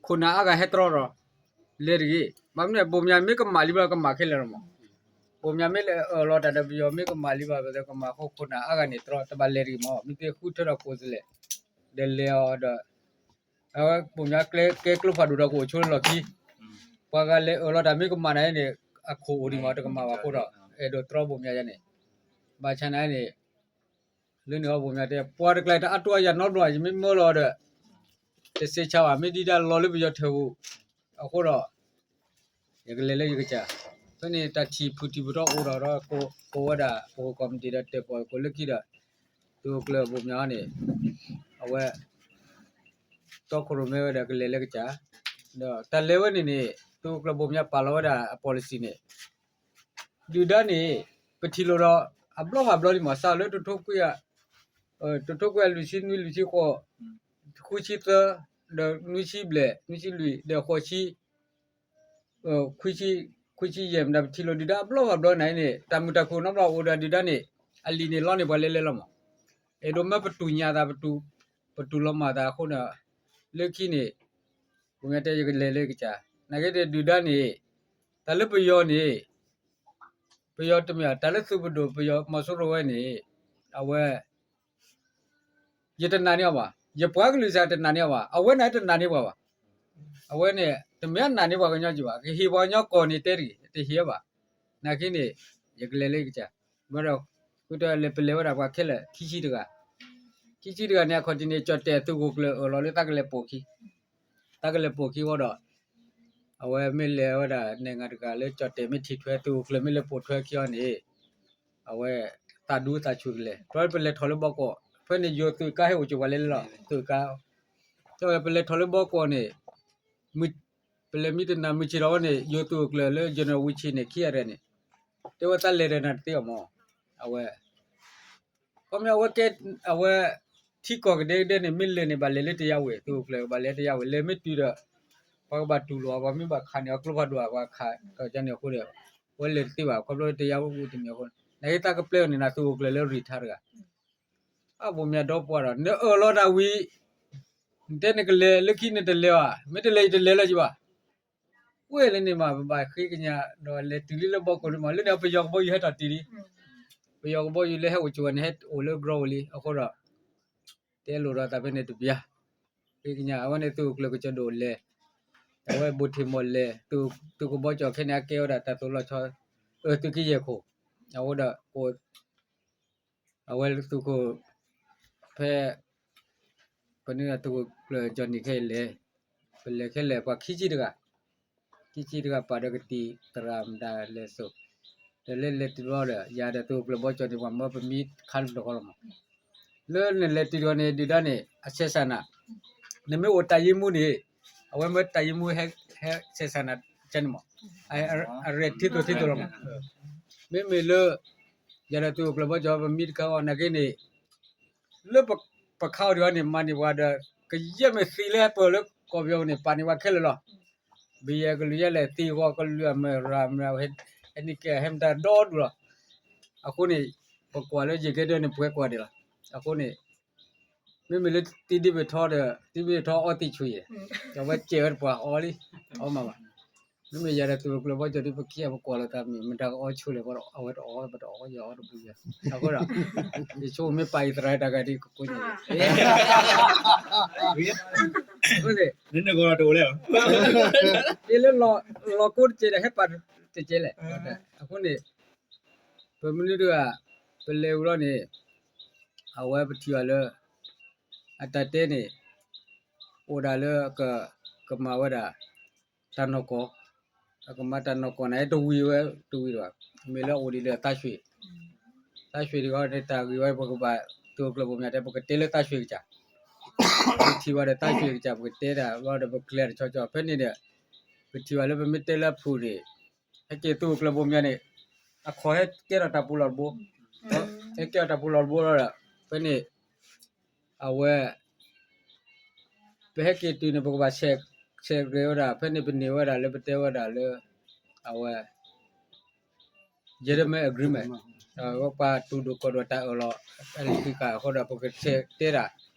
ခိၣ်နၢ်အါဂၤဟဲတြီဒီး လဲၤတဂ့ၤ. ဘၣ်မနုၤ ဘိၣ်မၠးမ့ၢ်ကမၣ်လံဘၣ် ကမၣ်ခဲလၢာ်လီၤမး. ဘိၣ်မၠးမ့ၢ်လဲၤအၢၣ်လီၤတၢ်ဒီးပယီၤမ့ၢ်ကမၣ်လံဘၣ် ပကမၣ်ဃိခိၣ်နၢ်အါဂၤန့ၣ် တြီတဘၣ်လဲၤတဂ့ၤမး. မ့ၢ်သ့ဃုထၢဒီးခိၣ်သလဲး ဒီးလဲၤအီၤဒီး အဝဲဘိၣ်မၠးကဲကျိဖးဒိၣ်ဒီးကအိၣ်ဆိလၢလီၢ်ခံ ပှၤဂၤလဲၤအၢၣ်လီၤတၢ်မ့ၢ်ကမၣ်နၤန့ၣ် အခိၣ်အိၣ်ဒံးမး တကမၣ်ဘၣ်အဃိဒီး အဲၣ်ဒိးတြီဘိၣ်မၠးယၤန့ၣ် ဘၣ်ဆၣ်နၤန့ၣ် လၢန့ၣ်အီၤဘိၣ်မၠးတဲ ပှၤတကျါတအါတိအါယၤနီတဘျီ ယမ့ၢ်မၢလီၤဒီး တစ့ဆါဘၣ် မ့ၢ်ဒံးဒၣ်လီၤလၢပယီၤထၢၣ်ပူၤ အဃိဒီး ယကလဲၤလၢယကစၢ် ဖဲန့ၣ်တၢ်ထံၣ်ဖုၣ်ထံၣ်ပတီၢ်အိၣ်ဒီး ဒီးကိးဝဲဒၣ် ပကီၢ်မံၤဒၣ်ဒီး တဲပီၣ်ကိးလၢခံဒီး သုးခိၣ်ကျၢၢ်ဘိၣ်မၠးန့ၣ် အဝဲ တီခိၣ်ရိၣ်မဲဝဲဒီးကလဲၤလၢကစၢ် ဒီးတၢ်လဲၤဝဲန့ၣ်န့ၣ် သုးခိၣ်ကျၢၢ်ဘိၣ်မၠးပာ်လီၤဝဲဒၣ်အ policy န့ၣ် ဒုၣ်ဒါန့ၣ် ပထံၣ်လိာ်ဒီး အဘျီဖးဘျီဒံးမး စးလၢ တထိခွံကယၤလွံၢ်ဆံနွံ လွံၢ်ဆံဃိး ဃုဆံသၢ ဒီးနွံဆံဘျဲၣ် နွံဆံလွံၢ် ဒီးဃိးဆံ ခွံဆံယဲၢ်မတၤ ပထံၣ်လိာ်ဒုၣ်ဒါအဘျီဖးဘျီနၤအံၤန့ၣ် တၢ်မုာ်တၢ်ခုၣ်နီတဘျီအိၣ်ဒီးဒုၣ်ဒါန့ၣ် အလံာ်န့ၣ်လီန့ၢ်ပှၤလဲၤလဲၤလီၤမး. အဲၣ်ဒိးမၢပတူၢ်ညၣ်သး ပတူၢ်လီၤမၢ်သးအဃိန့ၣ် လၢခံန့ၣ် ပမ့ၢ်တဲယကလဲၤလၢကစၢ် နာ်က့ဒီးဒုၣ်ဒါန့ၣ် တၢ်လၢပယီၤန့ၣ် ပယီၤတမ့ၢ် တၢ်လၢသုးပဒိၣ်ပယီၤမီၤစိရိၤဝဲန့ၣ် အဝဲ ယတနာ်န့ၢ်အီၤဘၣ်, ယပှၤကလုာ်စ့ၢ်တနာ်န့ၢ်အီၤဘၣ်, အဝဲန့ၣ်တနာ်န့ၢ်ပှၤဘၣ်. အဝဲန့ၣ် တမ့ၢ်အနာ်န့ၢ်ပှၤကညီက့ဘၣ်, ကဟ့ၣ်ပှၤကညီကီၢ်န့ၣ်တဲတဂ့ၤ, တဟ့ၣ်ဘၣ်. နာ်က့န့ၣ် ယကလဲၤလၢကစၢ်, ဘၣ်ဒီး ဃုတၢ်လဲၤပလဲၤဝဲဒၣ်ပှၤခဲလၢာ် ခံဆံတဂၤ, ခံဆံတဂၤန့ၣ် အခီၣ်ထံးန့ၣ် ကၠီၣ်တဲၣ်သုးခိၣ်ကျၢၢ်အၢၣ်လီၤလၢတၢ်ကလဲၤပိာ်ခံ, တၢ်ကလဲၤပိာ်ခံဝဲဒီး အဝဲမ့ၢ်လဲၤဝဲဒၣ် နဲၣ်ဂၤတဂၤလၢကၠီၣ်တဲၣ်မ့ၢ်ထံၣ်ထွဲ သုးခိၣ်ကျၢၢ်မ့ၢ်လဲၤပိာ်ထွဲခံအီၤန့ၣ် အဝဲသးဒူသးဆူၣ်ကလဲၤ, ဒီးပလဲၤထီၣ်လၢဘီကီး, ဖဲန့ၣ်ယိၤသုးကါဟဲအိၣ်ကၠိပှၤလဲၤလီၤ, သုးကါ, ဒီးပလဲၤထီၣ်လၢဘီကီးန့ၣ် ပလဲၤမံတနၤမုၢ်ဆ့ၣ်ထီၣ်ဝဲန့ၣ် ယိၤသုးခိၣ်ကျၢၢ်လၢ general ဝံၤဆ့ၣ်န့ၣ် ခံဂၤတဂၤန့ၣ် တဲဝဲသးလဲၤဒီးနၤတသ့အီၤမး, အဝဲ ခီပညီအဝဲကဲ အဝဲ ထံကီၢ်ကဒဲကဒဲန့ၣ် မ့ၢ်လဲၤန့ၣ် ဘၣ်လဲၤလၢတယါဝ့ၤ, သုးခိၣ်ကျၢၢ်ဘၣ်လဲၤတယါဝ့ၤ, လဲၤမ့ၢ်တုၤဒီး ပှၤကဘၣ်တူၢ်လိာ်အီၤ, ပှၤမ့ၢ်ဘၣ်ခးန့ၢ်အီၤကျိဖးဒိၣ် ပှၤခးဒီးန့ၣ်အဃိဒီး အဝဲလဲၤတသ့ဘၣ်, ခီဖျိတယါဝ့ၤတမံၤအဃိ, နာ်က့သးကပျဲအီၤန့ၣ် နသုးခိၣ်ကျၢၢ်လၢရံၣ်ထါတဂၤ အဘိၣ်မၠးဒီပှၢ်ဒီး နအၢၣ်လီၤတၢ်ဝံၤ နတဲနကလဲၤလၢခံနတလဲၤဘၣ်, မ့ၢ်တလဲၤယတလဲၤလၢၤက့ဘၣ်, ဝဲလၢန့ၣ်မး ပဘၣ်ဃ့ကညးဒီးလဲၤတုၤလံလၢဘီကီးန့ၣ်မး, လၢန့ၣ်ပယီၤကဘီယူၤဟဲထီၣ်တံၢ်လံ, ပယီၤကဘီယူၤလၢဟဲအိၣ်ကၠိဝဲန့ၣ် ဟဲအိၣ်လၢကရီဝံၤလံ, အဃိဒီး တဲလိာ်ဒီးသးဖဲန့ၣ်တပျၢ်, ဃ့ကညး အဝဲန့ၣ်သုးခိၣ်ကျၢၢ်ကစီၤဒိၣ်လဲၤ, အဝဲဘိၣ်ထံးမီၢ်လဲၤ, သုးခိၣ်ဘီကၠီၣ်ခဲန့ၣ် အကဲဝဲဒၣ်တၢ်သိၣ်လီၤဆီ အသုးက့ယဲၢ်ခိၣ်, အဃိဒီး အဝဲသုးခိၣ် ဖဲ ပန့ၢ်သုးခိၣ်ကျၢၢ်ကၠီၣ်နံၣ်ခဲအံၤလဲၤ, ပလဲၤခဲလၢာ်ပှၤခံဆံတဂၤ, ခံဆံတဂၤပာ်ဒီးကသံၣ်သရၣ်မတၤလဲၤစိာ်, ဒီးလၢလဲၤတုၤဘျီဒီး ယၤဒီးသုးခိၣ်ကျၢၢ်ဘီကၠီၣ်န့ၣ် ပှၤမၢပမံခါတဘျီဃီလီၤမး, လၢနလဲၤတုၤဒီးန့ၣ် ဒုၣ်ဒါန့ၣ် အဆဲးစၢ်နၤ, နမ့ၢ်အိၣ်တၢ်ယ့မူန့ၣ် အဝဲမၢတၢ်ယ့မူဟဲဆဲးစၢ်နၤကန့ၣ်မး, အရဲၣ်ထံသိးထံသိးလီၤမး, မ့မ့ၢ်လၢ ယၤဒီးသုးခိၣ်ကျၢၢ်ဘီကၠီၣ် ပမံတခါအီၤနာ်က့န့ၣ် လၢပခါအီၤဒံးအီၤန့ၣ် မၤန့ၢ်ပှၤဒီး ကယဲၢ်မ့ၢ်သံလၢဟဲပၢၢ်လၢကီၢ်ပယီၤန့ၣ် ပာ်န့ၢ်ပှၤခဲလၢာ်လီၤ. ဘယဲၢ်ကလုာ်ယဲၢ်လဲၣ် သံဂီၤကလုာ်အမ့ၢ်ရၤမ့ၢ် ဟဲနံၣ်ကဲဟဲမတၤဒီဒူၣ်လီၤ. အဃိန့ၣ် ပကွၢ်လၢယကဲဒၢန့ၣ် ပှဲၤကွၢ်ဒံးလီၤ. အဃိန့ၣ် မ့မ့ၢ်လၢသံဒ့ဘ့ၣ်ထီဒီး သံဒ့ဘ့ၣ်ထီအီသံးဆူၣ်ယဲၢ်, ဒီးဝဲစဲးဝဲတပှၤအီလံ, အီမးဘၣ်. မ့မ့ၢ်ယၤဒီးသုးခိၣ်ကျၢၢ်ဘီကၠီၣ်ဒ်ပခံဂၤပကွၢ်လိာ်သးမ့ၢ် မတၤကအီဆိလဲၣ် အဝဲတအီ ပတအီ ယအီတပူၤယဲၢ်. အဃိဒီး ယဆိကမိၣ်မ့ၢ်ပာ်အံသရၣ်တၢ်ဂၤဒ်ကကိးညါ နဂီၢ်တအိၣ်လဲၣ်, လၢလီၤကိတကဲဒီး ဟဲပာ်တကဲလဲၣ်. အဃိန့ၣ် ပမနုၤတဂၤ ပလဲၤဝံၤလီၤန့ၣ် အဝဲပထံၣ်ဘၣ်လၢ အတၢ်တဲန့ၣ် အိၣ်ဒၣ်လၢ ကမၤဝဲဒၣ် တၢ်နီၢ်ကီၢ်, အကမၤတၢ်နီၢ်ကီၢ်န့ၣ် တဝံၤဝဲ တဝံၤဒီး မ့ၢ်လၢအအိၣ်ဒံးဒီးသးဆွ့ၣ်, သးဆွ့ၣ်တဂၤန့ၣ် တၢ်ဂ့ၢ်ဝဲ ပကဘၣ် သုးခိၣ်ကျၢၢ်ဘိၣ်မၠးတဲ ပကတဲလၢသးဆွ့ၣ်ကစၢ်, ပထံၣ်ဘၣ်ဒီးသးဆွ့ၣ်ကစၢ် ပကတဲတၢ်ဘျီဒီး ပကျဲၤတဆီဆီ ဖဲန့ၣ်ဒီး ပထံၣ်ဘၣ်လၢပမ့ၢ်တဲလၢအဖုၣ်န့ၣ် ဟဲက့ၤသုးခိၣ်ကျၢၢ်ဘိၣ်မၠးန့ၣ် အခီၣ်ဟဲကဲထီၣ်တၢ်ပူၤလီၢ်တဘိ, ဟဲကဲထီၣ်တၢ်ပူၤလီၢ်တဘိလီၤဒီး ဖဲန့ၣ် အဝဲ ပဟဲက့ၤတုၤန့ၣ် ပကဘၣ်ဆဲးဂဲၤဝဲဒၣ် ဖဲန့ၣ်ပန့ၢ်ဝဲဒၣ်လၢပတဲဝဲဒၣ်လၢ အဝဲ gentleman agreement, ပှၤတူၢ်ဒိၣ်ကီၢ်ဒိၣ်တၢ်အၢၣ်လီၤ အလံာ်ဃံးဃာ်အဃိဒီး ပကဆဲးတဲဒၣ်,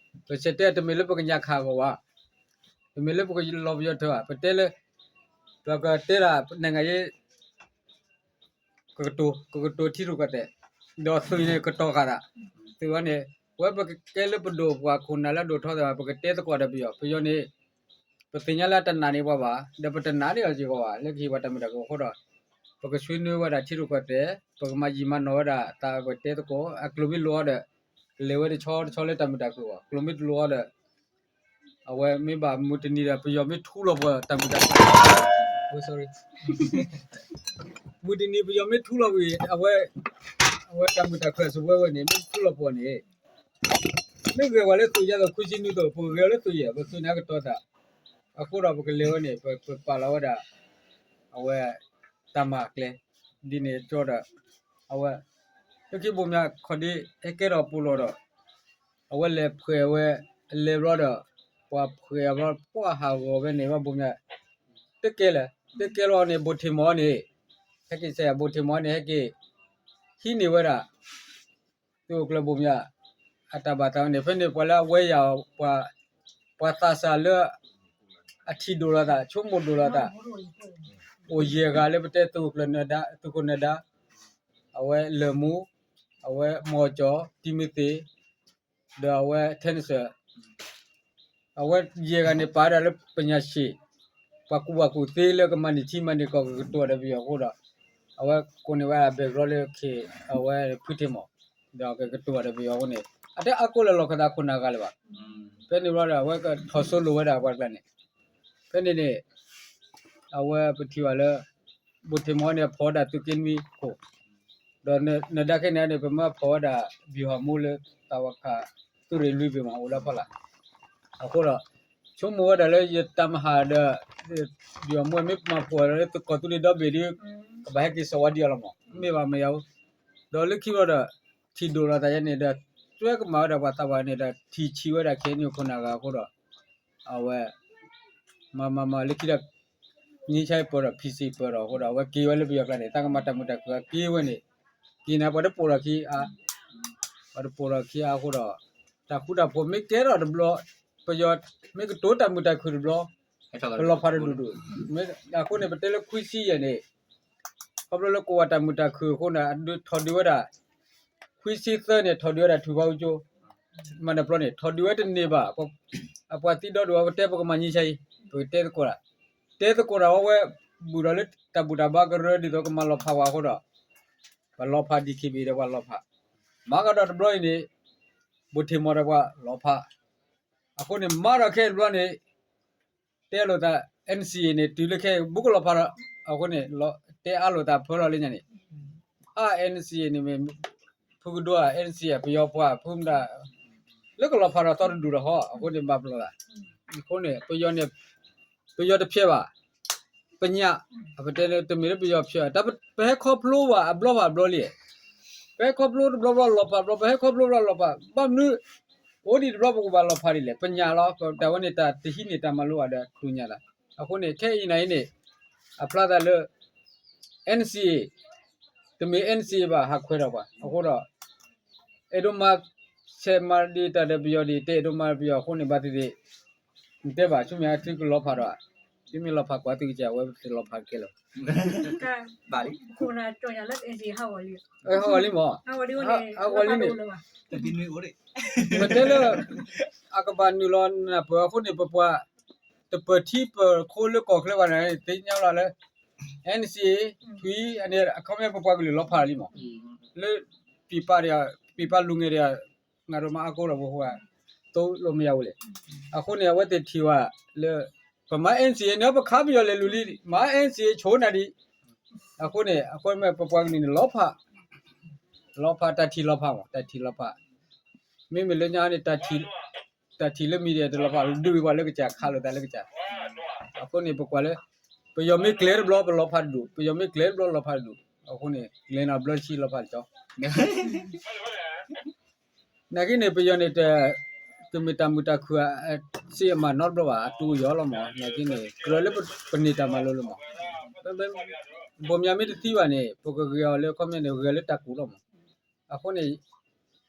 ပဆဲးတဲတမ့ၢ်လၢပကညးခးအဂီၢ်ဘၣ်, တမ့ၢ်လၢပကလီၤပယီၤထၢဘၣ်, ပတဲလၢ ပကတဲဒၣ် နိုင်ငံရေး ကကတိၤ ကကတိၤထံရူၢ်ကီၢ်သဲး, ဒီးသုးန့ၣ်ကတီၤဃာ်သး, သုးဝဲန့ၣ် ပဝဲပကကဲလၢပဒိၣ်ပှၤခိၣ်နၢ်လၢအဒိၣ်ထီသ့ၣ်တဖၣ် ပကတဲသကိးဒီးပယီၤ, ပယီၤန့ၣ် ပသ့ၣ်ညါလၢအတနာ်န့ၢ်ပှၤဘၣ်, ဒီးပတနာ်န့ၢ်အီၤစ့ၢ်ကီးဘၣ်, လၢကဟ့ၣ်ပှၤတၢ်မုာ်တၢ်ခုၣ်အဃိဒီး ပကဆွေးနွေးဝဲဒၣ်ထံရူၢ်ကီၢ်သဲး, ပကမၤယံာ်မၤနီၢ်ဝဲဒၣ် တၢ်ပတဲသကိး, အကျိၤမ့ၢ်လိအီၤဒီး လဲၤဝဲတဆီတဆီလၢတၢ်မုာ်တၢ်ခုၣ်အဂီၢ်, ကျိၤမ့ၢ်တလိအီၤဒီး အဝဲမ့ၢ်ဘၣ်မုၢ်တနံၤဒီး ပယီၤမ့ၢ်ထူလီၤပှၤတၢ်မုာ်တၢ်ခုၣ်, မုၢ်တနံၤပယီၤမ့ၢ်ထူလီၤဝံၤ အဝဲ အဝဲတၢ်မုာ်တၢ်ခုၣ်အစုဝဲဝဲန့ၣ် မ့ၢ်ထူလီၤပှၤန့ၣ် မ့ၢ်ဂဲၤဝဲလၢသုးယါသိး ခွံဆံနွံသိး ပဂဲၤအီၤလၢသုးယဲၢ် ပသုးန့ၣ်ကတီၤသး, အဃိဒီးပကလဲၤဝဲန့ၣ် ပပာ်လီၤဝဲဒၣ် အဝဲ တၢ်မၤကျဲ ဒ်န့ၣ်ကၠီဒီး အဝဲ လၢခံဘိၣ်မၠးခီၣ်ဒ့ ဟဲကဲထီၣ်ပူၤလီၤဒီး အဝဲလဲၤဖှဲးဝဲ အလဲၤဘျီဒီး ပှၤဖှဲးအဘျီ ပှၤဟးဂီၤဝဲန့ၣ် ဘၣ်ဘိၣ်မၠး တကဲလၢၤ တကဲလီၤန့ၣ် ဘိၣ်ထံးမီၤန့ၣ် ဟဲက့ၤစဲး ဘိၣ်ထံးမီၤန့ၣ် ဟဲက့ၤ ဟံးန့ၢ်ဝဲဒၣ် သုးခိၣ်ကျၢၢ်ဘိၣ်မၠး အတၢ်ဘၣ်သးဝဲန့ၣ် ဖဲန့ၣ်ပှၤလၢအဝဲယၤ ပှၤသးစၢ်လၢ အထံၣ်ဒိၣ်လိာ်သး ဆိကမိၣ်ဒိၣ်လိာ်သး အိၣ်ယဲၢ်ဂၤလၢပတဲ သုးခိၣ်နဒါ အဝဲလၢၢ်မူ အဝဲမီၢ်ကၠီၣ် တံၤမသ့ၣ် ဒီးအဝဲထဲနစၢၢ် အဝဲယဲၢ်ဂၤန့ၣ် ပာ်ဝဲဒၣ်လၢပညာရှင် ပှၤကူၣ်ဘၣ်ကူၣ်သ့လၢကမၤန့ၢ်ထံမၤန့ၢ်ကီၢ် ကကတိၤဒီးပယီၤအဃိဒီး အဝဲကိးန့ၢ်ဝဲ background လၢ အဝဲဖုထံမီၤ ဒီးကကတိၤဒီးပယီၤအဃိန့ၣ် အတအါကိးလၢလီၢ်ခၢၣ်သးခိၣ်နၢ်ဂၤလၢၤဘၣ်. ဖဲန့ၣ်ဘျီဒီး အဝဲကထီၣ်စိလိာ်ဝဲဒၣ်ပှၤတကျါန့ၣ် ဖဲန့ၣ်န့ၣ် အဝဲပထံၣ်ဘၣ်လၢ ဘိၣ်ထံးမီၤန့ၣ် အဖီၣ်ဝဲဒၣ်သုးက့နွံခိၣ် ဒီးနဒါခဲန့ၣ်န့ၣ် ပမ့ၢ်ဖီၣ်ဝဲဒၣ် ဗျူဟာမှူး လၢတၢ်ဝဲခါ သုးရ့ၣ်လွံၢ်ဘ့ၣ်မး အိၣ်လၢဖီလာ် အဃိဒီး ဆိကမိၣ်ဝဲဒၣ်လၢယတၢ်မၤဟးဒီး ဗျူဟာမှူး မ့ၢ်မၤဖှီၣ်လၢသုးကီၢ်သူလ့ၤဒီဘ့ၣ်ဒီး ကဘၣ်ဟဲက့ၤစိာ်ဝဲဒံးအီၤလီၤမး မ့ၢ်ဘၣ်မ့ၢ်ယၤဧိၤ ဒီးလၢခံဘျီဒီး ထံၣ်ဒိၣ်လိာ်သးယဲန့ၣ်ဒီး တွဲကမၤဝဲဒၣ်ပှၤသးပှၢ်န့ၣ်ဒီး ထံၣ်ဆံးဝဲဒၣ် ခဲအံၤန့ၣ် ခိၣ်နၢ်ဂၤအဃိဒီး အဝဲ မၤမၤမၤလၢခံဒီး ငြိမ်းချမ်းရေး ပၢၢ်ဒီး peace ပၢၢ်ဒီးအဃိဒီး အဝဲက့ၤဝဲလၢပယီၤကျါန့ၣ် တၢ်ကမၤတၢ်မုာ်တၢ်ခုၣ်အက့ၤဝဲန့ၣ် က့ၤန့ၣ် ပှၤတပိာ်ထီၣ်ခံအါ ပှၤတပိာ်ထီၣ်ခံအါအဃိဒီး တၢ်ဃူတၢ်ဖိးမ့ၢ်ကဲထီၣ်တဘျီ ပယီၤ မ့ၢ်ကတိၤတၢ်မုာ်တၢ်ခုၣ်တဘျီ ပလီၤဖးတဒူၣ်ဒူၣ် အဃိန့ၣ် ပတဲလၢခွံဆံယဲၢ်န့ၣ် ခီဖျိလၢကဝီၤတၢ်မုာ်တၢ်ခုၣ်အဃိန့ၣ် ထီၣ်ဒုးဝဲဒၣ် ခွံဆံသၢန့ၣ် ထီၣ်ဒုးဝဲဒၣ်ထူၣ်ဖးအူကၠိ မၤနၢၤပျီန့ၣ် ထီၣ်ဒုးဝဲတန့ၢ်ဘၣ် အပှၤသံဒီဒူၣ် ပတဲပကမၤငြိမ်းချမ်းရေး ပကတဲသကိးတၢ် တဲသကိးတၢ်ဝဲဝဲ ဘူးဒီးလၢတၢ်ဘူၣ်တၢ်ဘါကရၢဒ်သိးကမၤလီၤဖးပှၤအဃိဒီး ပှၤလီၤဖး DKBA ဒီးပှၤလီၤဖး မၤကဒီးတဘျီအံၤန့ၣ် ဘိၣ်ထံးမီၤဒီးပှၤလီၤဖး အဃိန့ၣ် မၤဒီးခဲအံၤတဘျီန့ၣ် တဲလိာ်သး NCA န့ၣ် တုၤလၢခဲအံၤ ဘူးကလီၤဖးဒီး အဃိန့ၣ် တဲအါလိာ်သးဖၢလီၤလၢညါန့ၣ် အါ NCA န့ၣ်မ့ၢ် ဖုကဒိဧါ NCA ပယီၤပှၤ ဖုမတၤ လၢကလီၤဖးဒီးသီတဒူၣ်ဒီးဟီ အဃိန့ၣ် ဘၣ်ပလီၢ်သး အဃိန့ၣ် ပယီၤန့ၣ် ပယီၤတဖျဲးဘၣ် ပညၣ် အပတဲလၢ တမ့ၢ်လၢပယီၤဖျဲးဘၣ် တၢ်ပဟဲခီဖျိဘၣ်အဘျီဘၣ်အဘျီလံ ပဟဲခီဖျိတဘျီဘျီလီၤဖးဘျီ ပဟဲခီဖျိဘျီလီၤဖး ဘၣ်မနုၤ အိၣ်ဒံးတဘျီပကဘၣ်လီၤဖးဒ်လဲၣ် ပညၣ်လီၤ တၢ်ဝဲန့ၣ် တၢ်တဟံးန့ၢ်တၢ်မၤလိဘၣ်ဒီး ထူၣ်ညၣ်သး အဃိန့ၣ် ခဲအံၤနၤအံၤန့ၣ် အဖျါသးလၢ NCA တမ့ၢ် NCA ဘၣ် ဟးခွဲးထီၣ်ပှၤ အဃိဒီး အဲၣ်ဒိးမၤ ဆဲးမၤဒံးတၢ်ဒီးပယီၤဒံး တအဲၣ်ဒိးမၤပယီၤအဃိန့ၣ် ဘၣ်သ့ၣ်သ့ၣ် နတဲဘၣ် ဆူမဲာ်ညါသုကလီၤဖးဒီး သုမ့ၢ်လီၤဖးကွၢ်သုကစၢ် အဝဲတလီၤဖးကဲလၢၤ ဟးဂီၤလံမး ဟးဂီၤလံန့ၣ် ပတဲလၢ အကဘၣ်နုာ်လီၤနၢ်ပၢၢ်အဃိန့ၣ် ပပှၤ တပၢၢ်ထံပၢၢ်ခိလၢကီၢ်ချၢဘၣ်န့ၣ် သ့ၣ်ညါလီၤလၢ NCA ထွံၣ် အခီပညီ ပပှၤကလုာ်လီၤဖးလံမး လၢ ပံပာ်တဂၤ ပံပာ်လူၤငယ်တဂၤ ငါတို့မၤအါကိးလီၤပဃိ သိလိာ်မယၤဝဲလဲၣ် အဃိန့ၣ် အဝဲသ့ၣ်ထံၣ်ဝဲလၢ ပမၤ NCA န့ၣ် ပခးပယီၤလဲၤလူၤလံ မၤ NCA ဆိနၤဒံး အဃိန့ၣ် အဃိမ့ၢ်ပပှၤကလုာ်န့ၣ် လီၤဖး လီၤဖး တၢ်ထံၣ်လီၤဖးမး တၢ်ထံၣ်လီၤဖး မ့မ့ၢ်လၢညါန့ၣ် တၢ်ထံၣ်လၢ media တလီၤဖး ဒုးဝံၤပှၤလၢကစၢ် ခးလိာ်သးလၢကစၢ် အဃိန့ၣ် ပကွၢ်လၢ ပယီၤမ့ၢ်ကျဲၤတဘျီ ပလီၤဖးတဒူၣ် ပယီၤမ့ၢ်ကျဲၤတဘျီ လီၤဖးတဒူၣ် အဃိန့ၣ် ကျဲၤနီၢ်ဘျၢဆံလီၤဖးတကၠီ နာ်က့န့ၣ် ပယီၤန့ၣ် တမ့ၢ်တၢ်မုာ်တၢ်ခုၣ် စ့အမၤနီတဘျီဘၣ် အတူၢ်ယီၤလီၤမး နာ်က့န့ၣ် ကြၢးလၢပန့ၢ်တၢ်မၤလိလၢမး ဘိၣ်မၠးမ့ၢ်တသံဘၣ်န့ၣ် ပကဂဲၤအီၤလၢ ခီပညီန့ၣ် ဂဲၤလၢတၢ်ကူၣ်လီၤမး အဃိန့ၣ်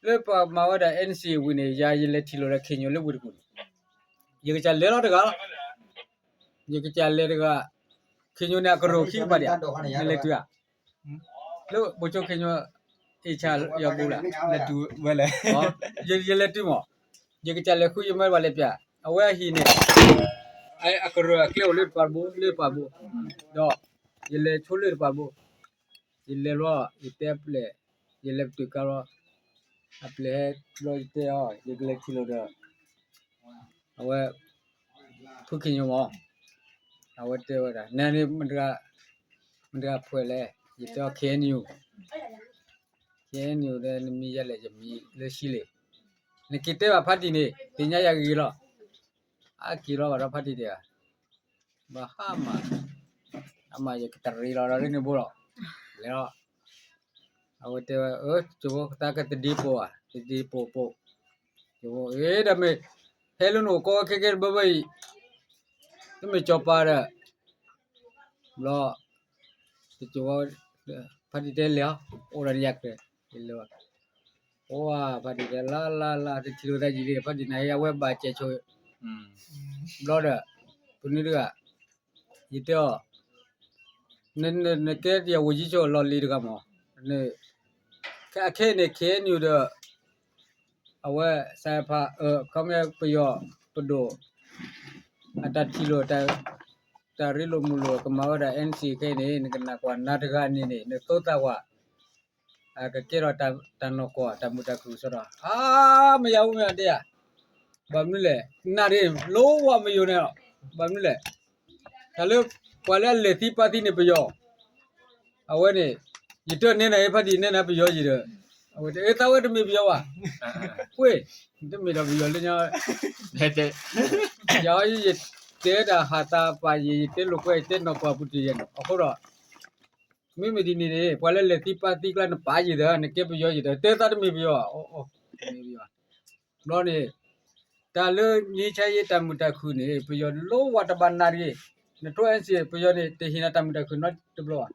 လၢပမၤဝဲဒၣ် NCA ဝံၤန့ၣ် ယၤယလဲၤထံၣ်လိာ်ဒီး ခ့ၣ်ညိၣ်လၢဝ့ၢ်တကူၣ်န့ၣ် ယကစၢ်လဲၤလီၤတဂၤလီၤ ယကစၢ်လဲၤတဂၤ, ခ့ညိၣ်န့ၣ် အကရၢၢ်ခံကပၤဒံးဧါ, နလဲၤတုၤဧါ, လၢဘိၣ်ကၠိခ့ညိၣ် အ့ၣ်ဆၣ်ယီၤပူၤလၢ, ယလဲၤတုၤမး, ယကစၢ်လဲၤဃုယမၢတဘၣ်လဲၤပျၢ်, အဝဲအဟံၣ်န့ၣ် အကရၢၢ်အကျဲအိၣ်လၢတပၤတဘိ လၢတပၤတဘိ, ဒီးယလဲၤဆိလၢတပၤတဘိ, ယလဲၤလီၤ ယတဲအပျဲၢ်, ယလဲၤပတုာ်ကါလီၤ, အပျဲၢ်ဟဲဘျီယတဲအီၤ ယကလဲၤထံၣ်လိာ်ဒီး အဝဲ ဖုခ့ညိၣ်မး, အဝဲတဲဝဲဒၣ် နၤန့ၣ် မတၤဂၤဖှဲးလဲၣ်, ယတဲအီၤ ခ့ၣ်အဲၣ်ယူၣ်, ခ့ၣ်အဲၣ်ယူၣ်ဒီး နမံၤယၤလဲၣ်, ယမံၤလၢၡံလ့ၣ်, နက့ၤတဲဘၣ်ဖါတံၢ်န့ၣ် သ့ၣ်ညါယၤဂ့ၤလီၤ, အက့ၤလီၤဘၣ်ဒီးဖါတံၢ်တဲ ဘၣ်ဟါမၢ်, အမၢ်ယကတရံးလီၤဒီးလၢန့ၣ်ဘိလီၤ, လဲၤလီၤ, အဝဲတဲဝဲ အၢ ကၠိဖိ သးကတဒ့ပိာ်ဧါ, တဒ့ပိာ်ပိာ်, ကၠိဖိ အ့ ဒီးမ့ၢ် ဟဲလၢနအိၣ်ကီခဲကဲတဘျီဘျီအံၤ, တမ့ၢ်ကၠီၤပၤဒီး ဘျီ တကၠိဖိ ဖါတံၢ်တဲလဲၤအီၤ, အိၣ်ဒီးနယၤကျဲၤ, လဲၤလီၤ, အိၣ်ဧါ ဖါတံၢ်တဲ လါလါလါ တထံၣ်လိာ်သးယံာ်လံ ဖါတံၢ်န့ၣ် ဟဲယၤဝဲဘၣ်စဲးဆိ ဘျီဒီး ပနုၤတဂၤ ယတဲအီၤ နကဲယဝိၢ်ယံဆိၣ်အလီၢ်လံၤတဂၤမး, အခဲအံၤန့ၣ် ခ့ၣ်အဲၣ်ယူၣ်ဒီး အဝဲ စဲးဖး ခီမ့ၢ်ပယီၤပဒိၣ် အတၢ်ထံၣ်လိာ် တၢ်ရ့လိာ်မုာ်လိာ် ကမၤဝဲဒၣ် NCA ခဲအံၤန့ၣ် နကနၣ်ကွၢ်နၤတဂၤန့ၣ်န့ၣ် နသိသးကွၢ် အကကဲထီၣ်တၢ်နီၢ်ကီၢ် တၢ်မုာ်တၢ်ခုၣ်စ့ၢ်ဒီး အါ မယၤဝဲမ့ၢ်အဒဲဧါ, ဘၣ်မနုၤလဲၣ် နၢ်ဒ့ လိဝဲမယိာ်န့ၣ်လီၤ, ဘၣ်မနုၤလဲၣ် တၢ်လၢ ပှၤလၢအလဲၤသံပာ်သံန့ၣ်ပယီၤ, အဝဲန့ၣ် ယတၢ်နဲနၤအ့ ဖါတံၢ်နဲနၤပယီၤယံၤဒီး, အဝဲတၢ်အၢသးဝဲတမ့ၢ်ပယီၤဘၣ်, ကွ့ၢ် တမ့ၢ်ဒီးပယီၤလၢညါ, ယၤ ယတဲတၢ်ဟးသးပာ်ယံၤ ယတဲလိာ်ကွဲ ယတဲနီၢ်ကီၢ်ပူၤတယဲၢ်န့ၣ် အဃိဒီး မ့မ့ၢ်ဒ်န့ၣ်န့ၣ် ပှၤလၢလဲၤသံပာ်သံကျါနပာ်ယံၤဒီး နကဲပယီၤယံၤဒီး တၢ်အၢသးတမ့ၢ်ပယီၤ, တမ့ၢ်ပယီၤ, ဘျီန့ၣ် တၢ်လၢ ငြိမ်းချမ်းရေး တၢ်မုာ်တၢ်ခုၣ်န့ၣ် ပယီၤလိဝဲတဘၣ်နၢ်တဂ့ၤ, နထိ NCA ပယီၤန့ၣ် တဟ့ၣ်နၤတၢ်မုာ်တၢ်ခုၣ်နီတဘျီဘၣ်